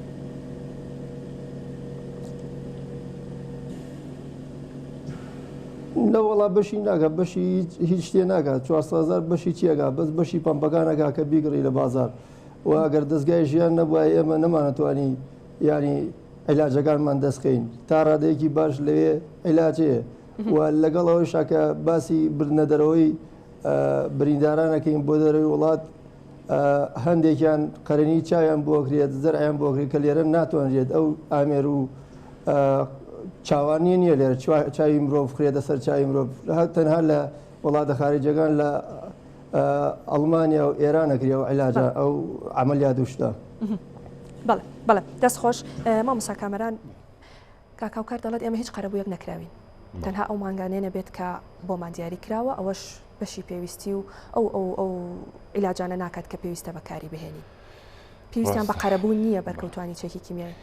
نەوەڵا بەشی ناکا بەشی هیچ شتێ ناکات 400 هەزار بەشی چی ئەکا بەس بەشی پەمپەکان ئەکا کە بیگڕی لە بازار و ئەگەر دەستگای ژیان نەبوایە ئێمە نەمانەتوانی یانی عیلاجەکانمان دەست خەین تا ڕادەیەکی باش لەوێ عیلاج هەیە و لەگەڵ ئەوەیشا کە باسی بردنە دەرەوەی برینداران ئەکەین بۆ دەرەوەی وڵات هەندێکیان قەرەنی چاویان بۆ کرێت زەرعیان بۆ کرێت کە لێرە ناتوانرێت ئەو ئامێر و چاوانیە نییە لێرە چاوی مرۆڤ بخرێتە سەر چاوی مرۆڤ تەنها لە وڵاتە خارجەکان لە ئەڵمانیا و ئێران ئەکرێ ئەو عیلاجە ئەو عەمەلیات و شتە. بەڵێ بەڵێ دەست خۆش مامۆستا کامەران کاک هاوکار دەڵێت ئێمە هیچ قەرەبوویەک نەکراوین تەنها ئەو مانگانەیە نەبێت کە بۆمان دیاری کراوە ئەوەش بەشی پێویستی و ئەو ئەو ئەو عیلاجانە ناکات کە پێویستە بەکاری بهێنین پێویستیان بە قەرەبوو نییە بەرکەوتوانی چەکی کیمیایی.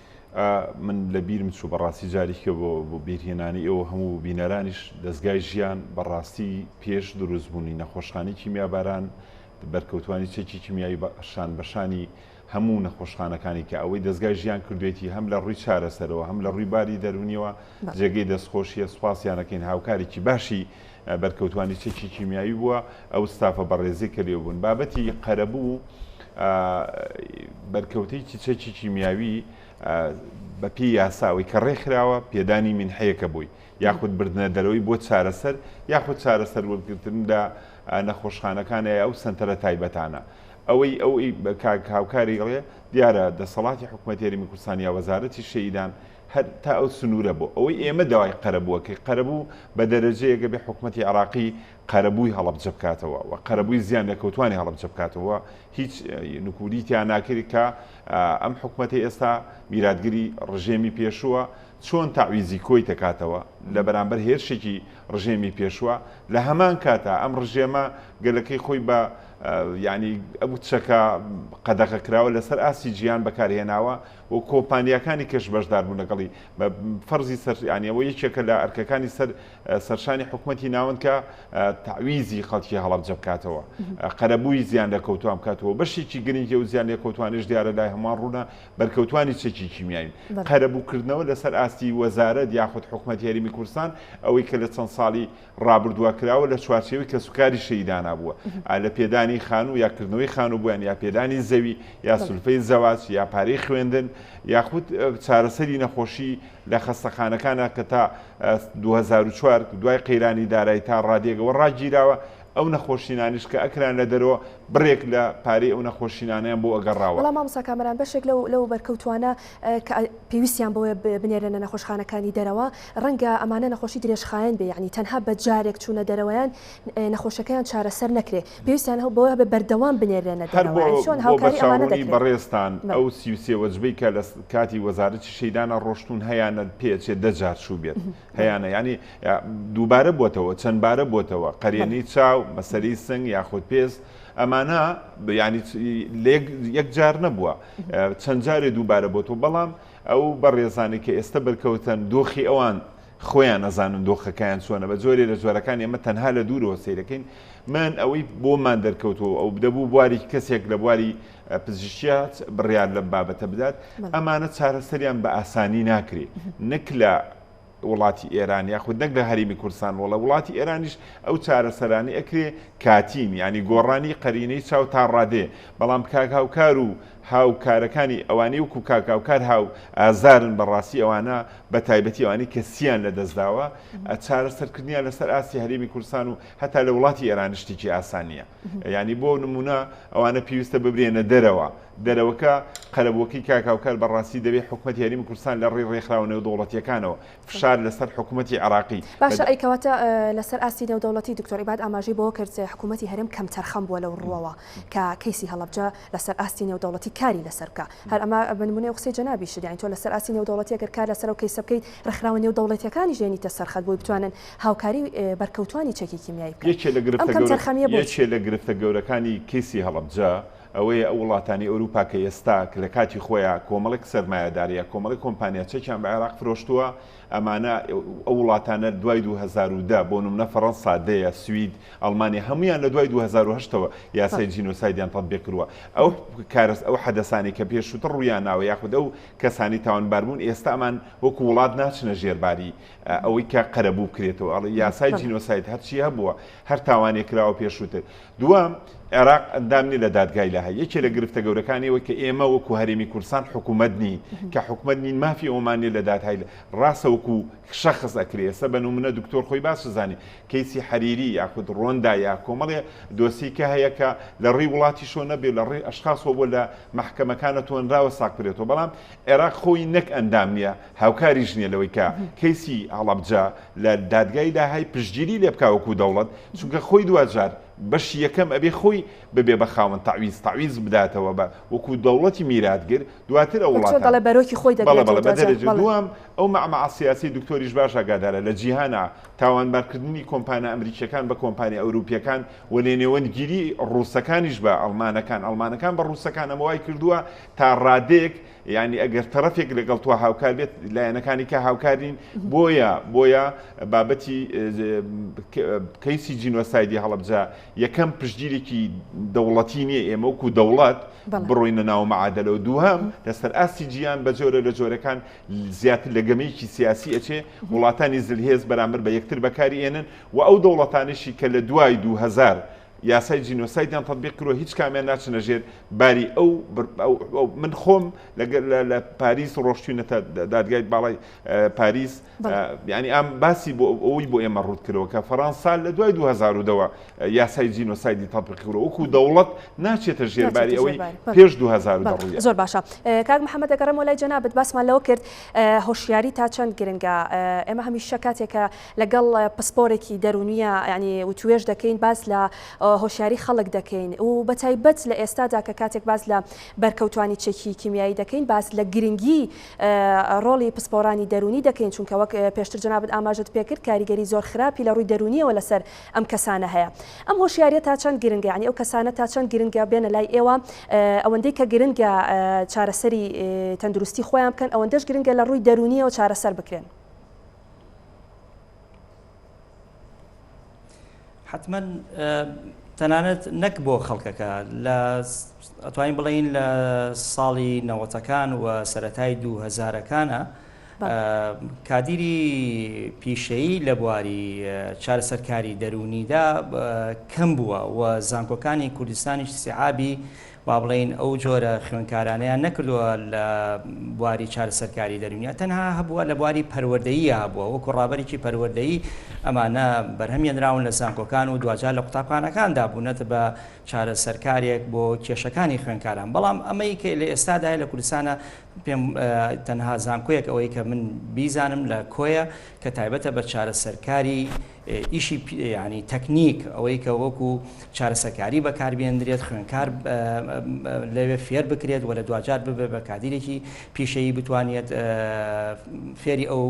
من لە بیرم چوو بەڕاستی جاریکە بۆ بۆ بیرهێنانی ئێوە هەموو بینەرانیش دەزگای ژیان بەڕاستی پێش دروستبوونی نەخۆشخانەی کیمیاباران بەرکەوتوانی چەکی کیمیایی شان بەشانی هەموو نەخۆشخانەکانی کە ئەوەی دەزگای ژیان کردوێتی هەم لە ڕووی چارەسەرەوە هەم لە ڕووی باری دەروونیەوە جێگەی دەستخۆشیە سوپاسیانەکەین هاوکارێکی باشی بەرکەوتوانی چەکی کیمیاوی بووە ئەو ستافە بەڕێزەی کە لێ بوون بابەتی قەرەبوو بەرکەوتەیەکی چەکی کیمیاوی بەپێی یاسا ئەوەی کە ڕێکخراوە پێدانی مینحەیەکە بۆی یاخود بردنە دەرەوەی بۆ چارەسەر یاخود چارەسەر وەرگرتن لە نەخۆشخانەکان یا ئەو سەنتەرە تایبەتانە ئەوەی ئەو کاک هاوکاری ئەڵێ دیارە دەسەڵاتی حکوومەتی هەرێمی کوردستان یا وەزارەتی شەهیدان هەر تا ئەو سنوورە بۆ ئەوەی ئێمە داوای قەرەبووەکەی قەرەبوو بە دەرەجەیەکە بێ حکوومەتی عێراقی قەرەبووی هەڵەبجە بکاتەوە و قەرەبووی زیان لێکەوتوانی هەڵەبجە بکاتەوە هیچ نکولی تیا ناکرێت کە ئەم حکومەتی ئێستا میراتگری ڕژێمی پێشووە چۆن تەعویزی کۆی دەکاتەوە لە بەرامبەر هێرشێکی ڕژێمی پێشووە لە هەمان کاتا ئەم ڕژێمە گەلەکەی خۆی بە یعنی ئەو چەکە قەدەغە کراوە لەسەر ئاستی جیهان بەکارهێناوە و کۆمپانیاکانی کەش بەشدار بوون لەگەڵی بە فەرزی سەر یعنی ئەوە یەکێکە لە ئەرکەکانی سەر سەرشانی حکومەتی ناوەند کە تەعویزی خەڵکی هەڵەبجە بکاتەوە قەرەبووی زیان لێکەوتوان بکاتەوە بەشێکی گرنگی و زیان لێکەوتوانش دیارە لای هەمووان ڕوونە بەرکەوتوانی چەکی کیمیایین قەرەبووکردنەوە لەسەر ئاستی وەزارەت یاخود حکومەتی هەرێمی کوردستان ئەوەی کە لە چەند ساڵی ڕابردووە کراوە لە چوارچێوەی کەسوکاری شەهیدانا بووە لە پێدانی خانوو یا کردنەوەی خانوو بۆیان یا پێدانی زەوی یا سولفەی زەواج یا پارەی خوێندن یاخود چارەسەری نەخۆشی لە خەستەخانەکانە کە تا 2004 دوای قەیرانی دارایی تا ڕادەیەکەوە ڕاگیراوە ئەو نەخۆشینانیش کە ئەکران لە دەرەوە بڕێک لە پارەی ئەو نەخۆشینانەیان بۆ ئەگەڕاوە. وەڵا مامۆستا کامەران بەشێک لەو لەو بەرکەوتوانە کە پێویستیان بەوەیە بنێرێنە نەخۆشخانەکانی دەرەوە ڕەنگە ئەمانە نەخۆشی درێژخایەن بێ یانی تەنها بە جارێک چوونە دەرەوەیان نەخۆشەکەیان چارەسەر نەکرێ پێویستیان هەو بەوە هەبێ بەردەوام بنێرێنە هەر دەرەوە بۆ یانی چۆن بۆ هاوکاری ئەمانە بەرچاوڕوونی دەکرێ؟ بەڕێزتان بەڵێ. ئەو 33 وەجبەی کە لە کاتی وەزارەتی شەیدانا ڕۆشتوون هەیانە پێ ئەچێ دە جار چووبێت هەیانە یانی دووبارە بۆتەوە چەند بارە بۆتەوە قەرێنەی چاو مەسەلەی سنگ یاخود پێست ئەمانە یانی یەک جار نەبووە چەند جارێ دووبارە بۆتەوە بەڵام ئەو بەڕێزانەی کە ئێستا بەرکەوتن دۆخی ئەوان خۆیان ئەزانن دۆخەکەیان چۆنە بە جۆرێ لە جۆرەکان ئێمە تەنها لە دوورەوە سەیرەکەین من ئەوەی بۆمان دەرکەوتەوە ئەو دەبوو بواری کەسێک لە بواری پزیشکیا بڕیار لەم بابەتە بدات ئەمانە چارەسەریان بە ئاسانی ناکرێ نەک لە وڵاتی ئێران یاخود نەک لە هەرێمی کوردستان وڵە وڵاتی ئێرانیش ئەو چارەسەرانی ئەکرێ کاتین ینی گۆڕانی قەرینەی چاو تا ڕادێ بەڵام کاک هاوکار و هاوکارەکانی ئەوانەی وەکو کاک هاوکار هاو ئازارن بەڕاستی ئەوانە بە تایبەتی ئەوانەی کە سیان لە دەستداوە چارەسەرکردنیان لەسەر ئاستی هەرێمی کوردستان و هەتا لە وڵاتی ئێران شتێکی ئاسان نییە ینی بۆ نمونە ئەوانە پێویستە ببرێنە دەرەوە دەرەوەکە قەرەبووەکەی کاک هاوکار بەڕاستی دەبێت حکومەتی هەرێمی کوردستان لە ڕێی ڕێکخراوە نێودەوڵەتییەکانەوە فشار. گوشار لەسەر حکوومەتی عێراقی. باشە ئەی کەواتە لەسەر ئاستی نێودەوڵەتی دکتۆر عیباد ئاماژەی بەوە کرد حکوومەتی هەرێم کەمتەرخەم بووە لەو ڕووەوە کە کەیسی هەڵەبجە لەسەر ئاستی نێودەوڵەتی کاری لەسەر بکا هەر ئەمە بە نموونەی ئەو قسەی جەنابیشت یانی تۆ لەسەر ئاستی نێودەوڵەتی ئەگەر کار لەسەر ئەو کەیسە بکەیت ڕێکخراوە نێودەوڵەتیەکانیش دێنیتە سەر خەت بۆی بتوانن هاوکاری بەرکەوتوانی چەکی کیمیایی بکەن یەکێ لە ئەم گرفتە گەورە کەمتەرخەمیە بۆچی؟ یەکێ لە گرفتە گەورەکانی کەیسی هەڵەبجە ئەوەیە ئەو وڵاتانی ئەوروپا کە ئێستا کە لە کاتی خۆیا کۆمەڵێک سەرمایەدار یا کۆمەڵێک کۆمپانیا چەکیان بە عێراق فرۆشتووە ئەمانە ئەو وڵاتانە دوای 2010 بۆ نمونە فەڕەنسا دەیە سوید ئەڵمانیا هەموویان لە دوای 2008 ەوە یاسای جینۆسایدیان تەتبیق کردووە ئەو کارەس ئەو حەدەسانەی کە پێشووتر ڕوویان ناوە یاخود ئەو کەسانی تاوانبار بوون ئێستا ئەمان وەکو وڵات ناچنە ژێرباری ئەوەی کە قەرەبوو بکرێتەوە ئەڵێ یاسای جینۆساید هەرچی هەبووە هەر تاوانێک کراوە پێشووتر دووەم، عێراق ئەندام نیە لە دادگای لاهە، یەکێ لە گرفتە گەورەکانی ئەوەی کە ئێمە وەکو هەرێمی کوردستان حکومەت نین، کە حکومەت نین مافی ئەوەمان نیە لە دادهای ڕاستە وەکو شەخس ئەکرێ، ئێستا بە نمونە دکتۆر خۆی باش ئەزانێ کەیسی حەریری یاخود ڕۆندا یا کۆمەڵێ دۆسیەی کە هەیە کە لە ڕێی وڵاتیشەوە نەبێ لە ڕێی ئەشخاسەوە بووە لە مەحکەمەکانە توانراوە ساغ بکرێتەوە، بەڵام عێراق خۆی نەک ئەندام نیە هاوکاریش نیە لەوەی کە کەیسی هەڵەبجە لە دادگای لاهای پشتگیری لێ بکا وەکو دەوڵەت، چونکە خۆی دواجار بەشی یەکەم ئەبێ خۆی ببێ بە خاوەن تەعویز، تەعویز بداتەوە بە وەکو دەوڵەتی میراتگر، دواتر ئەو وەک چۆن وڵاتانە. دەڵێ بەرۆکی خۆی بەڵێ دەگرێتەوە بەڵێ بە دواجار، دەرەجە بەڵێ. دووەم ئەو مەعمەعە سیاسیەی دکتۆریش باش ئاگادارە لە جیهانا تاوانبارکردنی کۆمپانا ئەمریکیەکان بە کۆمپانیا ئەوروپیەکان و لێنێوەندگیری ڕووسەکانیش بە ئەڵمانەکان، ئەڵمانەکان بە ڕووسەکان ئەمە وای کردووە تا ڕادەیەک یانی ئەگەر تەرەفێک لەگەڵ تۆ هاوکار بێت لایەنەکانی کە هاوکار نین بۆیە بۆیە بابەتی کەیسی جینۆسایدی هەڵەبجە یەکەم پشتگیرێکی دەوڵەتی نییە ئێمە وەکو دەوڵەت بڕۆینە ناو معادلەوە دووهەم لەسەر ئاستی جیهان بە جۆرە لە جۆرەکان زیاتر لە گەمەیەکی سیاسی ئەچێ وڵاتانی زلهێز بەرامبەر بە یەکتر بەکاری ئێنن و ئەو دەوڵەتانیشی کە لە دوای 2000 یاسای جینۆسایدیان تەتبیق کردوە هیچ کامیان ناچنە ژێر باری ئەو من خۆم لە پاریس ڕۆشتوینەتە دادگای باڵای پاریس یعنی ئەم باسی بۆ ئەوی بۆ ئێمە ڕوت کردەوە کە فەڕەنسا لە دوای 2010ەوە یاسای جینۆسایدی تەتبیق کردوە وەکو دەوڵەت ناچێتە ژێرباری ئەوەی پێش 2010 ڕوویە زۆر باشە کاک محەممەد دەگەڕێمەوە لای جەنابت باسمان لەوە کرد هۆشیاری تا چەند گرنگە ئێمە هەمیشە کاتێکە لەگەڵ پسپۆرێکی دەروونیە یانی وتوێژ دەکەین باس لە هۆشیاری خەڵک دەکەین و بەتایبەت لە ئێستادا کە کاتێک باس لە بەرکەوتوانی چەکی کیمیایی دەکەین باس لە گرنگی ڕۆڵی پسپۆرانی دەروونی دەکەین چونکە وەک پێشتر جەنابت ئاماژەت پێکرد کاریگەری زۆر خراپی لە ڕووی دەروونیەوە لەسەر ئەم کەسانە هەیە ئەم هۆشیاریە تا چەند گرنگە یانی ئەو کەسانە تا چەند گرنگە بێنە لای ئێوە ئەوەندەی کە گرنگە چارەسەری تەندروستی خۆیان بکەن ئەوەندەش گرنگە لە ڕووی دەروونیەوە چارەسەر بکرێن. حتمما تەنانەت نەک بۆ خەڵکەکە لە ئەتوانین بڵین لە ساڵی نەوەتەکان و سەتای دوو هەزارەکانە کادیری پیشەیی لە بواری چارەسەرکاری دەرونیدا کەم بووە و زانکۆکانی کوردستانیش سیعابی با بڵێین ئەو جۆرە خوێندکارانەیان نەکردووە لە بواری چارەسەرکاری دەروونیا تەنها هەبووە لە بواری پەروەردەیی هەبووە وەکو ڕابەرێکی پەروەردەیی ئەمانە بەرهەمێنراون لە زانکۆکان و دواجار لە قوتابخانەکاندا بوونەتە بە چارەسەرکارێک بۆ کێشەکانی خوێندکاران بەڵام ئەمەی کە لە ئێستادا لە کوردستانە پێم تەنها زانکۆیەک ئەوەی کە من بیزانم لە کۆیە کە تایبەتە بە چارەسەرکاری ئیشی یانی تەکنیک ئەوەی کە وەکو چارەسەرکاری بەکاربێندرێت خوێنکار لەوێ فێر بکرێت و لە دواجار ببێ بە کادیرێکی پیشەیی بتوانێت فێری ئەو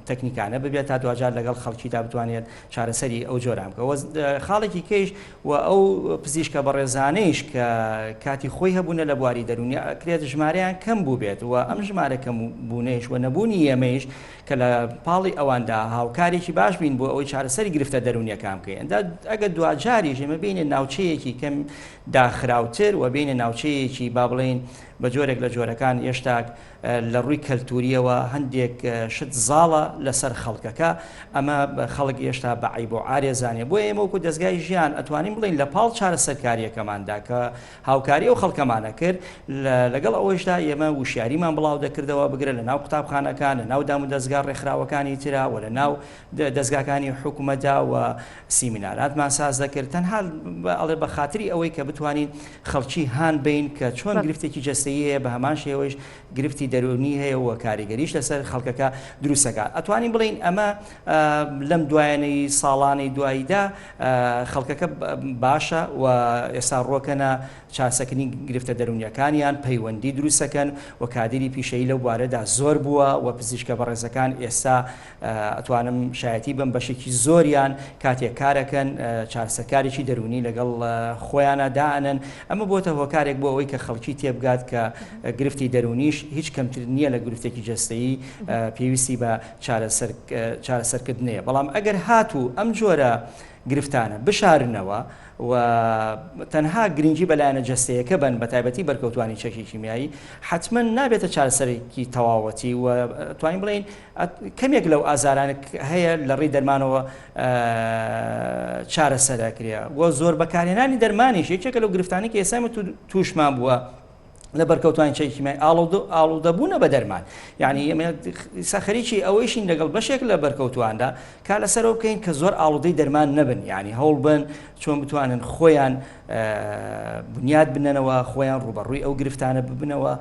تەکنیکانە ببێت تا دواجار لەگەڵ خەڵکیدا بتوانێت چارەسەری ئەو جۆران بکەوە خاڵێکی کەیش و ئەو پزیشکە بەڕێزانەیش کە کاتی خۆی هەبوونە لە بواری دەرونی ئەکرێت ژمارەیان کەم بوو بێت و ئەم ژمارە کەم بوونەیش و نەبوونی ئێمەیش کە لە پاڵی ئەواندا هاوکارێکی باش بین بۆ ئەوەی چارەسەری گرفتە دەروونیەکان بکەین ئەندا ئەگەر دواجاریش ئێمە بینە ناوچەیەکی کەم داخراوتر و بینە ناوچەیەکی با بڵێین بە جۆرێک لە جۆرەکان هێشتاک لە ڕووی کەلتوریەوە هەندێک شت زاڵە لەسەر خەڵکەکە ئەمە خەڵک هێشتا بە عیب و عارێزانێ بۆ ئێمە وەکو دەستگای ژیان ئەتوانین بڵین لە پاڵ چارەسەرکاریەکەماندا کە هاوکاری ئەو خەڵکەمانە کرد، لەگەڵ ئەوەیشدا ئێمە وشیاریمان بڵاو دەکردەوە، بگرە لە ناو قوتابخانەکان، لە ناو دامودەزگا ڕێکخراوەکانی ترا و لە ناو دەزگاکانی حکومەتدا و سیمیناراتمان ساز دەکرد، تەنها ئەڵێ بە خاتری ئەوەی کە بتوانین خەڵکی هان بەین کە چۆن گرفتێکی جەستەیی. جەستەیی هەیە بە هەمان شێوەیش گرفتی دەروونی هەیە و کاریگەریش لەسەر خەڵکەکە دروستەکات. ئەتوانین بڵێین ئەمە لەم دوایانەی ساڵانەی دواییدا خەڵکەکە باشە و ئێستا ڕۆکەنە چارسەکردنی گرفتە دەروونیەکانیان، پەیوەندی دروستەکەن و کادیری پیشەیی لەو بوارەدا زۆر بووە و پزیشکە بەڕێزەکان ئێستا ئەتوانم شایەتی بم بەشێکی زۆریان کاتێک کارەکەن چارەسەرکارێکی دەروونی لەگەڵ خۆیانە دائەنن ئەمە بۆتە هۆکارێک بۆ ئەوەی کە خەڵکی تێبگات کە گرفتی دەروونیش هیچ کەمتر نییە لە گرفتێکی جەستەیی پێویستی بە چارەسەرکردنەیە بەڵام ئەگەر هاتوو ئەم جۆرە گرفتانە بشارنەوە و تەنها گرنگی بە لایەنە جەستەیەکە بەن بە تایبەتی بەرکەوتوانی چەکی کیمیایی حتمما نابێتە چارەسەرێکی تەواوەتی و توانین بڵێین کەمێک لەو ئازارانە هەیە لە ڕێی دەرمانەوە چارەسەر ئەکرێ و زۆر بەکارهێنانی دەرمانیش یەکێکە لەو گرفتانەی کە ئێستا ئێمە تووشمان بووە لە بەرکەوتوانی چەکی کیمیایی ئاڵودەبوونە بە دەرمان یعنی ئێمە ئێستا خەریکی ئەوەیشین لەگەڵ بەشێک لە بەرکەوتواندا کار لەسەرەوە بکەین کە زۆر ئاڵودەی دەرمان نەبن یعنی هەوڵ بن چۆن بتوانن خۆیان بنیات بنەنەوە، خۆیان ڕووبەڕووی ئەو گرفتانە ببنەوە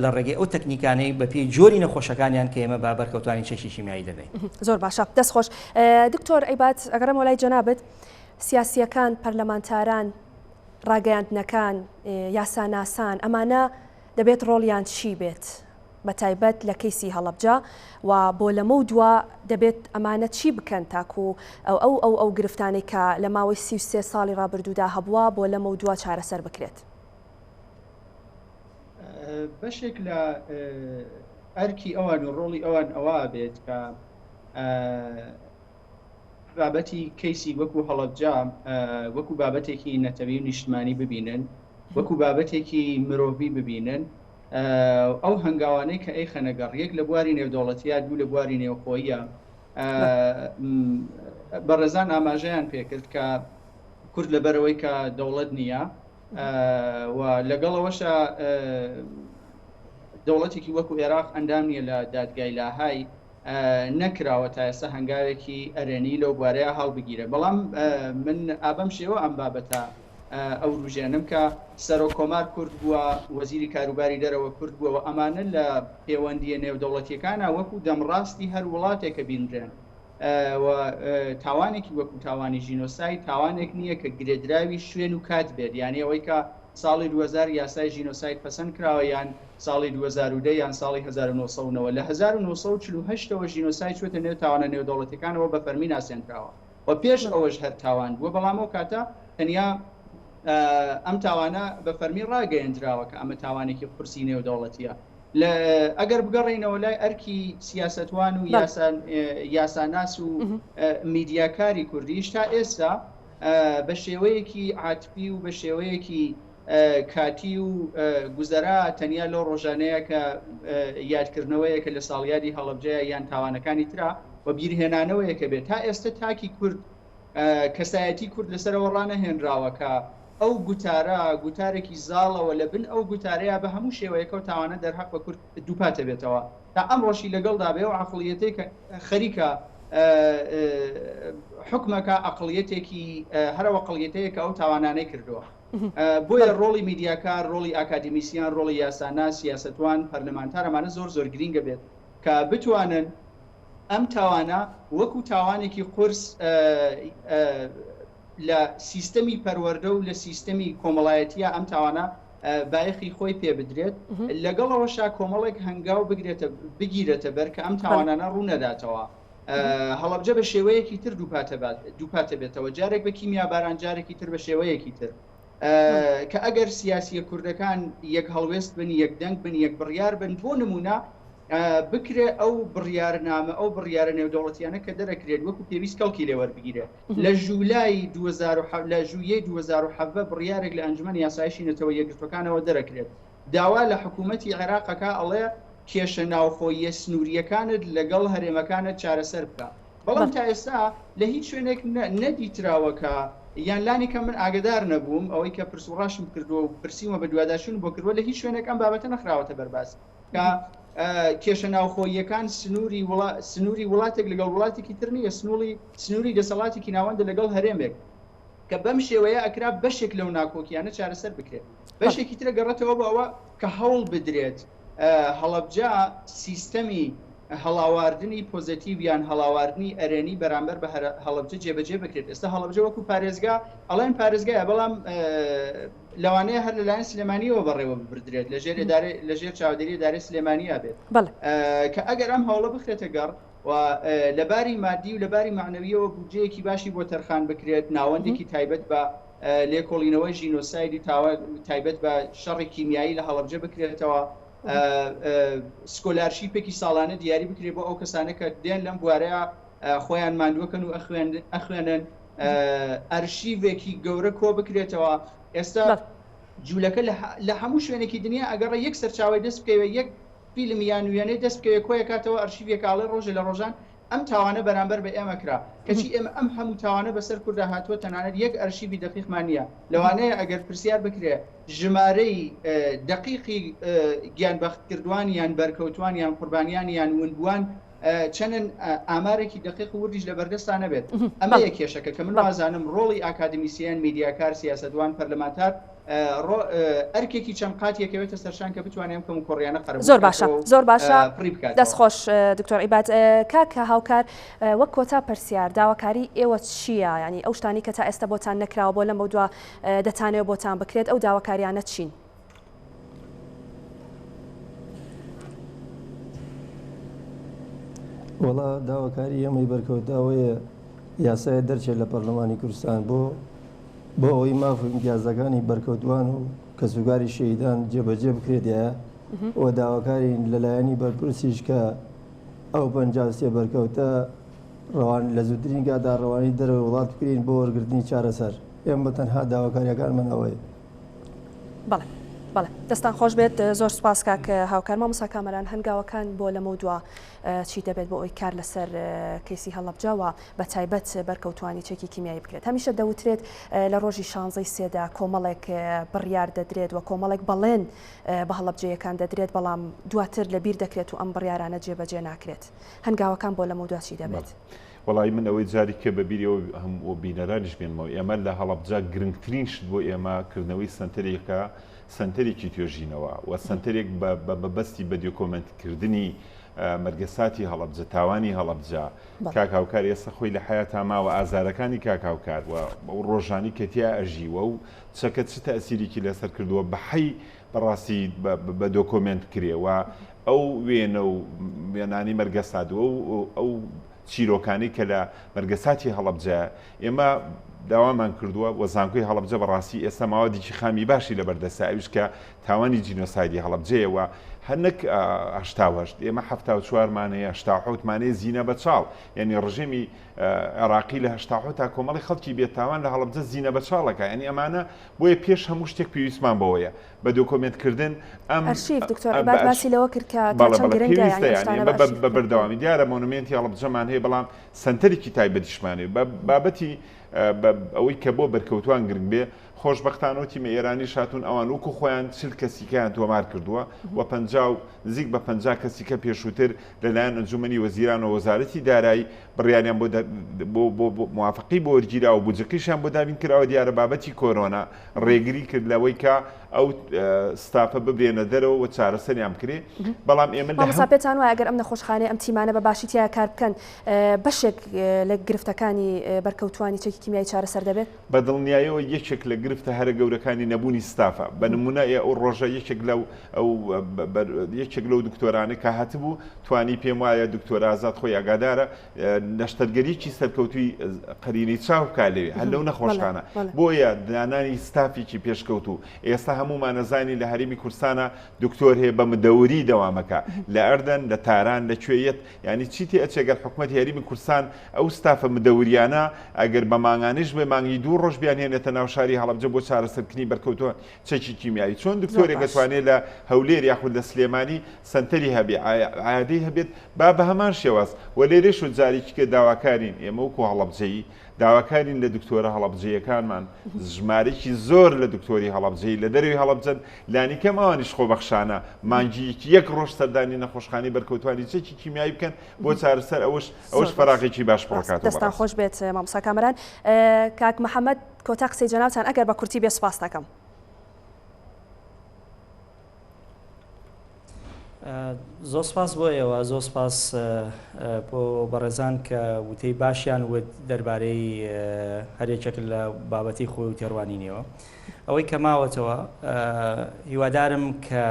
لە ڕێگەی ئەو تەکنیکانەی بەپێی جۆری نەخۆشەکانیان کە ئێمە بە بەرکەوتوانی چەکی کیمیایی دەدەین. زۆر باشە دەست خۆش دکتۆر عیباد ئەگەڕێمەوە لای جەنابت سیاسیەکان پەرلەمانتاران ڕاگەیاندنەکان یاساناسان ئەمانە دەبێت ڕۆڵیان چی بێت بەتایبەت لە کەیسی هەڵەبجە و بۆ لەمەو دوا دەبێت ئەمانە چی بکەن تاکو ئەو ئەو ئەو ئەو گرفتانەی کە لە ماوەی 33 ساڵی ڕابردوودا هەبووە بۆ لەمەو دوا چارەسەر بکرێت؟ بەشێک لە ئەرکی ئەوان و ڕۆڵی ئەوان ئەوە بێت کە بابەتی کەیسی وەکو هەڵەبجە وەکو بابەتێکی نەتەوی و نیشتمانی ببینن وەکو بابەتێکی مرۆڤی ببینن ئەو هەنگاوانەی کە ئەیخەنە گەڕ، یەک لە بواری نێودەوڵەتییە، دوو لە بواری نێوخۆییە، بەڕێزان ئاماژەیان پێکرد کە کورد لەبەرئەوەی کە دەوڵەت نییە و لەگەڵ ئەوەشا دەوڵەتێکی وەکو ئێراق ئەندام نییە لە دادگای لاهای، نەکراوە تا ئێستا هەنگاوێکی ئەرێنی لەو بوارەیە هەڵبگیرێ، بەڵام من ئابەم شێوە ئەم بابەتە ئەوروژێنم کە سەرۆک کۆمار کورد بووە، وەزیری کاروباری دەرەوە کورد بووە و ئەمانە لە پێوەندییە نێودەوڵەتییەکانا وەکوو دەمڕاستی هەر وڵاتێک ئەبینرێن و تاوانێکی وەکوو تاوانی ژینۆساید تاوانێک نییە کە گرێدراوی شوێن و کات بێت یانی ئەوەی کە ساڵی 2000 یاسای ژینۆساید پەسەند کراوە یان ساڵی 2010 یان ساڵی 1990 لە 1948 ەوە ژینۆساید چووەتە نێو تاوانە نێودەوڵەتییەکانەوە بە فەرمی ناسێندراوە. و پێش ئەوەش هەر تاوان بووە، بەڵام ئەو کاتە تەنیا ئەم تاوانە بە فەرمی ڕاگەیەندراوە کە ئەمە تاوانێکی قورسی نێودەوڵەتییە. لە ئەگەر بگەڕێینەوە لای ئەرکی سیاسەتوان و یاساناس و میدیاکاری کوردیش تا ئێستا بە شێوەیەکی عاتفی و بە شێوەیەکی کاتی و گوزەرا تەنیا لەو ڕۆژانەیە کە یادکردنەوەیەکە لە ساڵیادی هەڵەبجەیە یان تاوانەکانی ترا و بیرهێنانەوەیەکە بێت تا ئێستە تاکی کورد کەسایەتی کورد لەسەرەوە ڕانەهێنراوە کە ئەو گوتارە گوتارێکی زاڵەوە لە بن ئەو گوتارەیە بە هەموو شێوەیەکە و تاوانە دەرهەق بە کورد دووپاتە بێتەوە تا ئەمڕۆشی لەگەڵدا بێ و عەقڵیەتێک خەریکە حکومەکە عەقڵیەتێکی هەرەوە قڵیەتەیە کە ئەو تاوانانەی کردووە. بۆیە ڕۆڵی میدیاکار، ڕۆڵی ئاکادیمیسیان، ڕۆڵی یاساناس، سیاسەتوان، پەرلەمانتار ئەمانە زۆر زۆر گرینگە بێت کە بتوانن ئەم تاوانە وەکو تاوانێکی قورس لە سیستەمی پەروەردە و لە سیستەمی کۆمەڵایەتیە ئەم تاوانە بایەخی خۆی پێ بدرێت لەگەڵ ئەوەشا کۆمەڵێک هەنگاو بگرێتە بگیرێتە بەر کە ئەم تاوانانە ڕوو نەداتەوە. هەڵەبجە بە شێوەیەکی تر دووپاتە بێتەوە جارێک بە کیمیاباران جارێکی تر بە شێوەیەکی تر کە ئەگەر سیاسیە کوردەکان یەک هەڵوێست بن یەک دەنگ بن یەک بڕیار بن بۆ نمونە بکرێ ئەو بڕیارنامە ئەو بڕیارە نێودەوڵەتیانە کە دەرەکرێت وەکو پێویست کەڵکی لێوەربگیرێت لە ژولای 2000 لە ژویەی 2017 بڕیارێک لە ئەنجومەنی یاسایشی نەتەوە یەکگرتوەکانەوە دەرەکرێت داوا لە حکوومەتی عێراق ئەکا ئەڵێ کێشە ناوخۆییە سنوورییەکانت لەگەڵ هەرێمەکانت چارەسەر بکە. بەڵام تا ئێستا لە هیچ شوێنێک نەدیتراوە کە یان لانی کەم من ئاگەدار نەبووم، ئەوەی کە پرس و ڕاشم کردووە و پرسیومە بەدواداچوونم بۆ کردووە لە هیچ شوێنێک ئەم بابەتە نەخراوەتە بەر باس کە کێشە ناوخۆییەکان سنووری سنووری وڵاتێک لەگەڵ وڵاتێکی تر نییە، سنووری سنووری دەسەڵاتێکی ناوەندە لەگەڵ هەرێمێک. کە بەم شێوەیە ئەکرا بەشێک لەو ناکۆکیانە چارەسەر بکرێت. بەشێکی ترە گەڕێتەوە بۆ ئەوە کە هەوڵ بدرێت هەڵەبجە سیستەمی هەڵاواردنی پۆزەتیڤ یان هەڵاواردنی ئەرێنی بەرامبەر بە هەڵەبجە جێبەجێ بکرێت. ئێستا هەڵەبجە وەکو پارێزگا ئەڵێن پارێزگایە بەڵام لەوانەیە هەر لەلایەن سلێمانیەوە بەڕێوە ببردرێت لەژێر ئیدارەی لەژێر چاودێری ئیدارەی سلێمانیا بێت. کە ئەگەر ئەم هەوڵە بخرێتە گەڕ و لە باری مادی و لە باری مەعنەویەوە بودجەیەکی باشی بۆ تەرخان بکرێت، ناوەندێکی تایبەت بە لێکۆڵینەوەی ژینۆساید و تایبەت بە شەڕی کیمیایی لە هەڵەبجە بکرێتەوە، سکۆلارشیپێکی ساڵانە دیاری بکرێت بۆ ئەو کەسانە کە دێن لەم بوارەیە خۆیان ماندووەکەن و ئەخوێنن، ئەرشیڤێکی گەورە کۆ بکرێتەوە. ئێستا جوولەکە لە هەموو شوێنێکی دنیا ئەگەڕێ یەک سەرچاوەی دەست بکەوێت، یەک فیلم یان وێنەی دەست بکەوێت کۆیەکاتەوە ئەرشیڤێکە ئەڵێ ڕۆژێ لە ڕۆژان ئەم تاوانە بەرامبەر بە ئێمە کرا کەچی ئێمە ئەم هەموو تاوانە بەسەر کوردا هاتووە تەنانەت یەک ئەرشیڤی دەقیقمان نییە لەوانەیە ئەگەر پرسیار بکرێ ژمارەی دەقیقی گیانبەختکردوان یان بەرکەوتوان یان قوربانیان یان ونبووان چەنن ئامارێکی دەقیق و وردیش لەبەردەستا نەبێت ئەمەیە کێشەکە کە من وازانم ڕۆڵی ئاکادمیسیەن میدیاکار سیاسەتوان پەرلەمانتار ئەرکێکی چەند قاتی ئەکەوێتە سەرشان کە بتوانێت ئەم کەموکوڕیانە قەرەبوو زۆر باشە بکاتەوە و زۆر باشە پڕی بکاتەوە. دەست خۆش دکتۆر عیباد کاک هاوکار وەک کۆتا پرسیار داواکاری ئێوە چییە یانی ئەو شتانی کە تا ئێستا بۆتان نەکراوە بۆ لەمەودوا دەتانەوێت بۆتان بکرێت ئەو داواکاریانە چین؟ وەڵا داواکاری ئێمەی بەرکەوتە ئەوەیە یاسایە دەرچێت لە پەرلەمانی کوردستان بۆ بۆ ئەوەی ماف و ئیمتیازەکانی بەرکەوتوان و کەسوکاری شەهیدان جێبەجێ بکرێتایە و داواکارین لەلایەنی بەرپرسیش کە ئەو 53 بەرکەوتە ڕەوان لە زووترین کاتدا ڕەوانەی دەرەوەی وڵات بکرین بۆ وەرگرتنی چارەسەر ئێمە تەنها داواکاریەکانمان ئەوەیە. بەڵێ بەڵێ دەستان خۆش بێت زۆر سوپاس کاک هاوکار مامۆستا کامەران هەنگاوەکان بۆ لەمەودوا چی دەبێت بۆ ئەوی کار لەسەر کەیسی هەڵەبجە و بە تایبەت بەرکەوتوانی چەکی کیمیایی بکرێت هەمیشە دەوترێت لە ڕۆژی شانزەی سێدا کۆمەڵێک بڕیار دەدرێت و کۆمەڵێک بەڵێن بە هەڵەبجەیەکان دەدرێت بەڵام دواتر لەبیر دەکرێت و ئەم بڕیارانە جێبەجێ ناکرێت هەنگاوەکان بۆ لەمەودوا چی دەبێت؟ وەڵایی من ئەوەی جاری کە بە بیری ئەوە هەم و بینەرانیش بێنمەوە ئێمە لە هەڵەبجە گرنگترین شت بۆ ئێمە کردنەوەی سەنتەرێکە سەنتەرێکی توێژینەوە و سەنتەرێک بە مەبەستی بە دۆکۆمێنتکردنی مەرگەساتی هەڵەبجە تاوانی هەڵەبجە کاک هاوکار ئێستا خۆی لە حەیاتا ماوە ئازارەکانی کاک هاوکار و ئەو ڕۆژانی کە تیا ئەژیوە و چەکە چ تەئسیرێکی لەسەر کردووە بە حەی بەڕاستی بە دۆکۆمێنت کرێ و ئەو وێنە و وێنانی مەرگەسات و ئەو چیرۆکانەی کە لە مەرگەساتی هەڵەبجە ئێمە داوامان کردووە و زانکۆی هەڵەبجە بەڕاستی ئێستا ماوادێکی خامی باشی لەبەردەستە ئەویش کە تاوانی جینۆسایدی هەڵەبجەیە و هەر نەک 88 ئێمە 74 مان هەیە 87 مان هەیە زینە بە چاڵ یعنی ڕژێمی عێراقی لە 87 تا کۆمەڵی خەڵکی بێتاوان لە هەڵەبجە زینە بە چاڵەکە یعنی ئەمانە بۆیە پێش هەموو شتێک پێویستمان بەوەیە بە دۆکۆمێنت کردن ئەم ئەرشیف دکتۆر عیباد باسی لەوە کرد کە تا چەند گرنگە یانی ئەم شتانە بە ئەرشیف بە بەردەوامی دیارە مۆنومێنتی هەڵەبجەمان هەیە بەڵام سەنتەرێکی تایبەتیشمان هەیە بە بابەتی ئەوەی کە بۆ بەرکەوتوان گرنگ بێ خۆشبەختانە و تیمە ئێرانیش هاتوون ئەوان وەکو خۆیان 40 کەسیکەیان تۆمار کردووە و 50 و نزیک بە 50 کەسیکە پێشووتر لەلایەن ئەنجومەنی وەزیران و وەزارەتی دارایی بڕیاریان بۆ بۆ بۆ موافقەی بۆ وەرگیرا و بودجەکەیشیان بۆ دابین کراوە دیارە بابەتی کۆرۆنا ڕێگری کرد لەوەی کە ئەو ستافە ببرێنە دەرەوە و چارەسەریان بکرێ بەڵام ئێمە لە مامۆستا پێتان وایە ئەگەر ئەم نەخۆشخانەیە ئەم تیمانە بە باشی تیا کار بکەن بەشێک لە گرفتەکانی بەرکەوتوانی چەکی کیمیایی چارەسەر دەبێت؟ بە دڵنیایەوە یەکێک لە گرفتە هەرە گەورەکانی نەبوونی ستافە بە نمونە ئێ ئەو ڕۆژە یەکێک لەو ئەو یەکێک لەو دکتۆرانەی کە هاتبوو توانی پێم وایە دکتۆر ئازاد خۆی ئاگادارە نەشتەرگەریی سەرکەوتووی قەرینەی چاو بکا لەوێ هەر لەو نەخۆشخانە بۆیە دانانی ستافێکی پێشکەوتوو ئێستا هەموومان ئەزانین لە هەرێمی کوردستانە دکتۆر هەیە بە مدەوری دەوامەکە لە ئەردەن لە تاران لە کوێیەت یعنی چی تێ ئەچێ گەر حکومەتی هەرێمی کوردستان ئەو ستافە مدەوریانە ئەگەر بە مانگانەیش بێ مانگی دوو ڕۆژ بیانهێنێتە ناو شاری هەڵەبجە بۆ چارەسەرکردنی بەرکەوتووان چەکی کیمیایی چۆن دکتۆرێک ئەتوانێت لە هەولێر یاخود لە سلێمانی سەنتەری هەبێ عیادەی هەبێت با بە هەمان شێواز و لێرەش و جارێکی کە داواکارین ئێمە وەکو هەڵەبجەیی. داواکارین لە دکتۆرە هەڵەبجەیەکانمان، ژمارەیەکی زۆر لە دکتۆری هەڵەبجەیی لە دەرەوەی هەڵەبجەن، لانیکەم ئەوانیش خۆبەخشانە مانگی یەک ڕۆژ سەردانی نەخۆشخانەی بەرکەوتوانی چەکی کیمیایی بکەن بۆ چارەسەر، ئەوەش ئەوەش فەراغێکی باش پڕکاتەوە. دەستتان خۆش بێت مامۆستا کامەران. کاک محەمەد کۆتا قسەی جەنابتان ئەگەر بە کورتی بێ سوپاست دەکەم. زۆر سپاس بۆ ئێوە زۆر سپاس بۆ بەڕێزان کە وتەی باشیان وت دەربارەی هەرێکێک لە بابەتی خۆی و تێڕوانینیەوە ئەوەی کە ماوەتەوە هیوادارم کە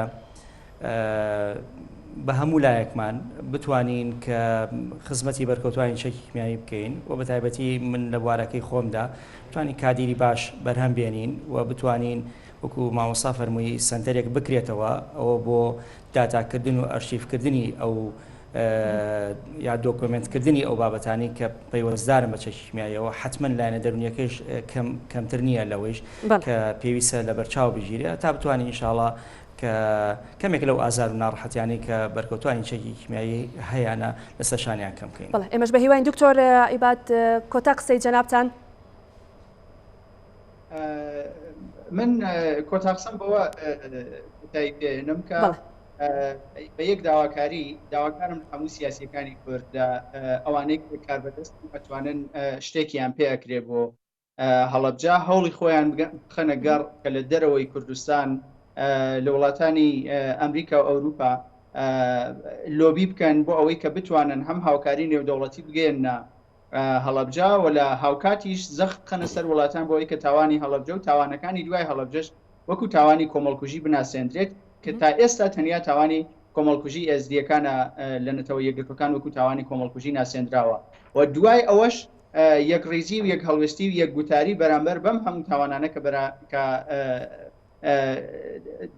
بە هەموو لایەکمان بتوانین کە خزمەتی بەرکەوتوانی چەکی کیمیایی بکەین و بە تایبەتی من لە بوارەکەی خۆمدا بتوانین کادیری باش بەرهەم بێنین و بتوانین وەکو مامۆستا فەرمووی سەنتەرێک بکرێتەوە ئەوە بۆ داتاکردن و ئەرشیفکردنی ئەو یا دۆکۆمێنتکردنی ئەو بابەتانی کە پەیوەستدارن بە چەکی کیمیاییەوە حتمما لایەنە دەرونیەکەش کەم کەمتر نییە لەوەیش کە پێویستە لەبەرچاو بگیرێت تا بتوانین ئینشاڵا کە کەمێک لەو ئازار و ناڕەحەتیانەی کە بەرکەوتوانی چەکی کیمیایی هەیانە لەسەر شانیان کەم بکەین. بەڵێ ئێمەش بە هیواین دکتۆر عیباد کۆتا قسەی جەنابتان. من کۆتا قسەم بەوە کۆتایی پێێنم کە بە یەک داواکاری داواکارم لە هەموو سیاسیەکانی کورد لە ئەوانەی کاربەدەست ئەتوانن شتێکیان پێ ئەکرێ بۆ هەڵەبجە هەوڵی خۆیان بخەنە گەڕ کە لە دەرەوەی کوردستان لە وڵاتانی ئەمریکا و ئەوروپا لۆبی بکەن بۆ ئەوەی کە بتوانن هەم هاوکاری نێودەوڵەتی بگەێنە هەڵەبجە و لە هاوکاتیش زەخت بخەنە سەر وڵاتان بۆ ئەوەی کە تاوانی هەڵەبجە و تاوانەکانی دوای هەڵەبجەش وەکو تاوانی کۆمەڵکوژی بناسێندرێت کە تا ئێستا تەنیا تاوانی کۆمەڵکوژی ئێزدییەکانە لە نەتەوە یەکگرتووەکان وەکو تاوانی کۆمەڵکوژی ناسێندراوە و دوای ئەوەش یەکڕیزی و یەکهەڵوێستی و یەکگوتاری بەرامبەر بەم هەموو تاوانانە کە بەرا کە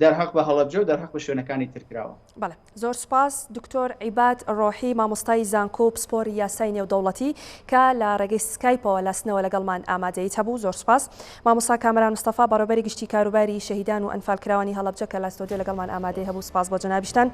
دەرهەق بە هەڵەبجە و دەرهەق بە شوێنەکانی تر کراوە. بەڵێ زۆر سوپاس دکتۆر عیباد ڕۆحی مامۆستای زانکۆ و پسپۆری یاسای نێودەوڵەتی کە لە ڕێگەی سکایپەوە لە سنەوە لەگەڵمان ئامادەیت هەبوو زۆر سوپاس مامۆستا کامەران مستەفا بەڕێوبەری گشتی کاروباری شەهیدان و ئەنفالکراوانی هەڵەبجە کە لە ستۆدیۆ لەگەڵمان ئامادەی هەبوو سوپاس بۆ جەنابیشتان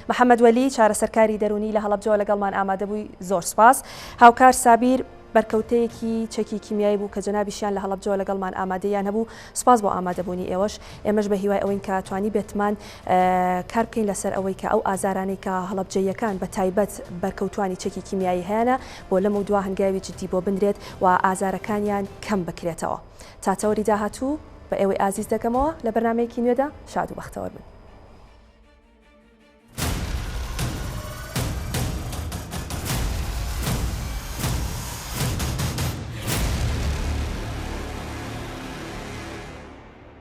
محەمەد وەلی چارەسەرکاری دەروونی لە هەڵەبجەوە لەگەڵمان ئامادەبووی زۆر سوپاس هاوکار سابیر بەرکەوتەیەکی چەکی کیمیایی بوو کە جەنابیشیان لە هەڵەبجەوە لەگەڵمان ئامادەییان هەبوو، سوپاس بۆ ئامادەبوونی ئێوەش، ئێمەش بە هیوای ئەوەین کە توانیبێتمان کار بکەین لەسەر ئەوەی کە ئەو ئازارانەی کە هەڵەبجەییەکان بە تایبەت بەرکەوتوانی چەکی کیمیایی هەیانە بۆ لەمەودوا هەنگاوی جدی بۆ بنرێت و ئازارەکانیان کەم بکرێتەوە. تا تەوەری داهاتوو بە ئێوەی ئازیز دەگەمەوە لە بەرنامەیەکی نوێدا شاد و بەختەوەر بن.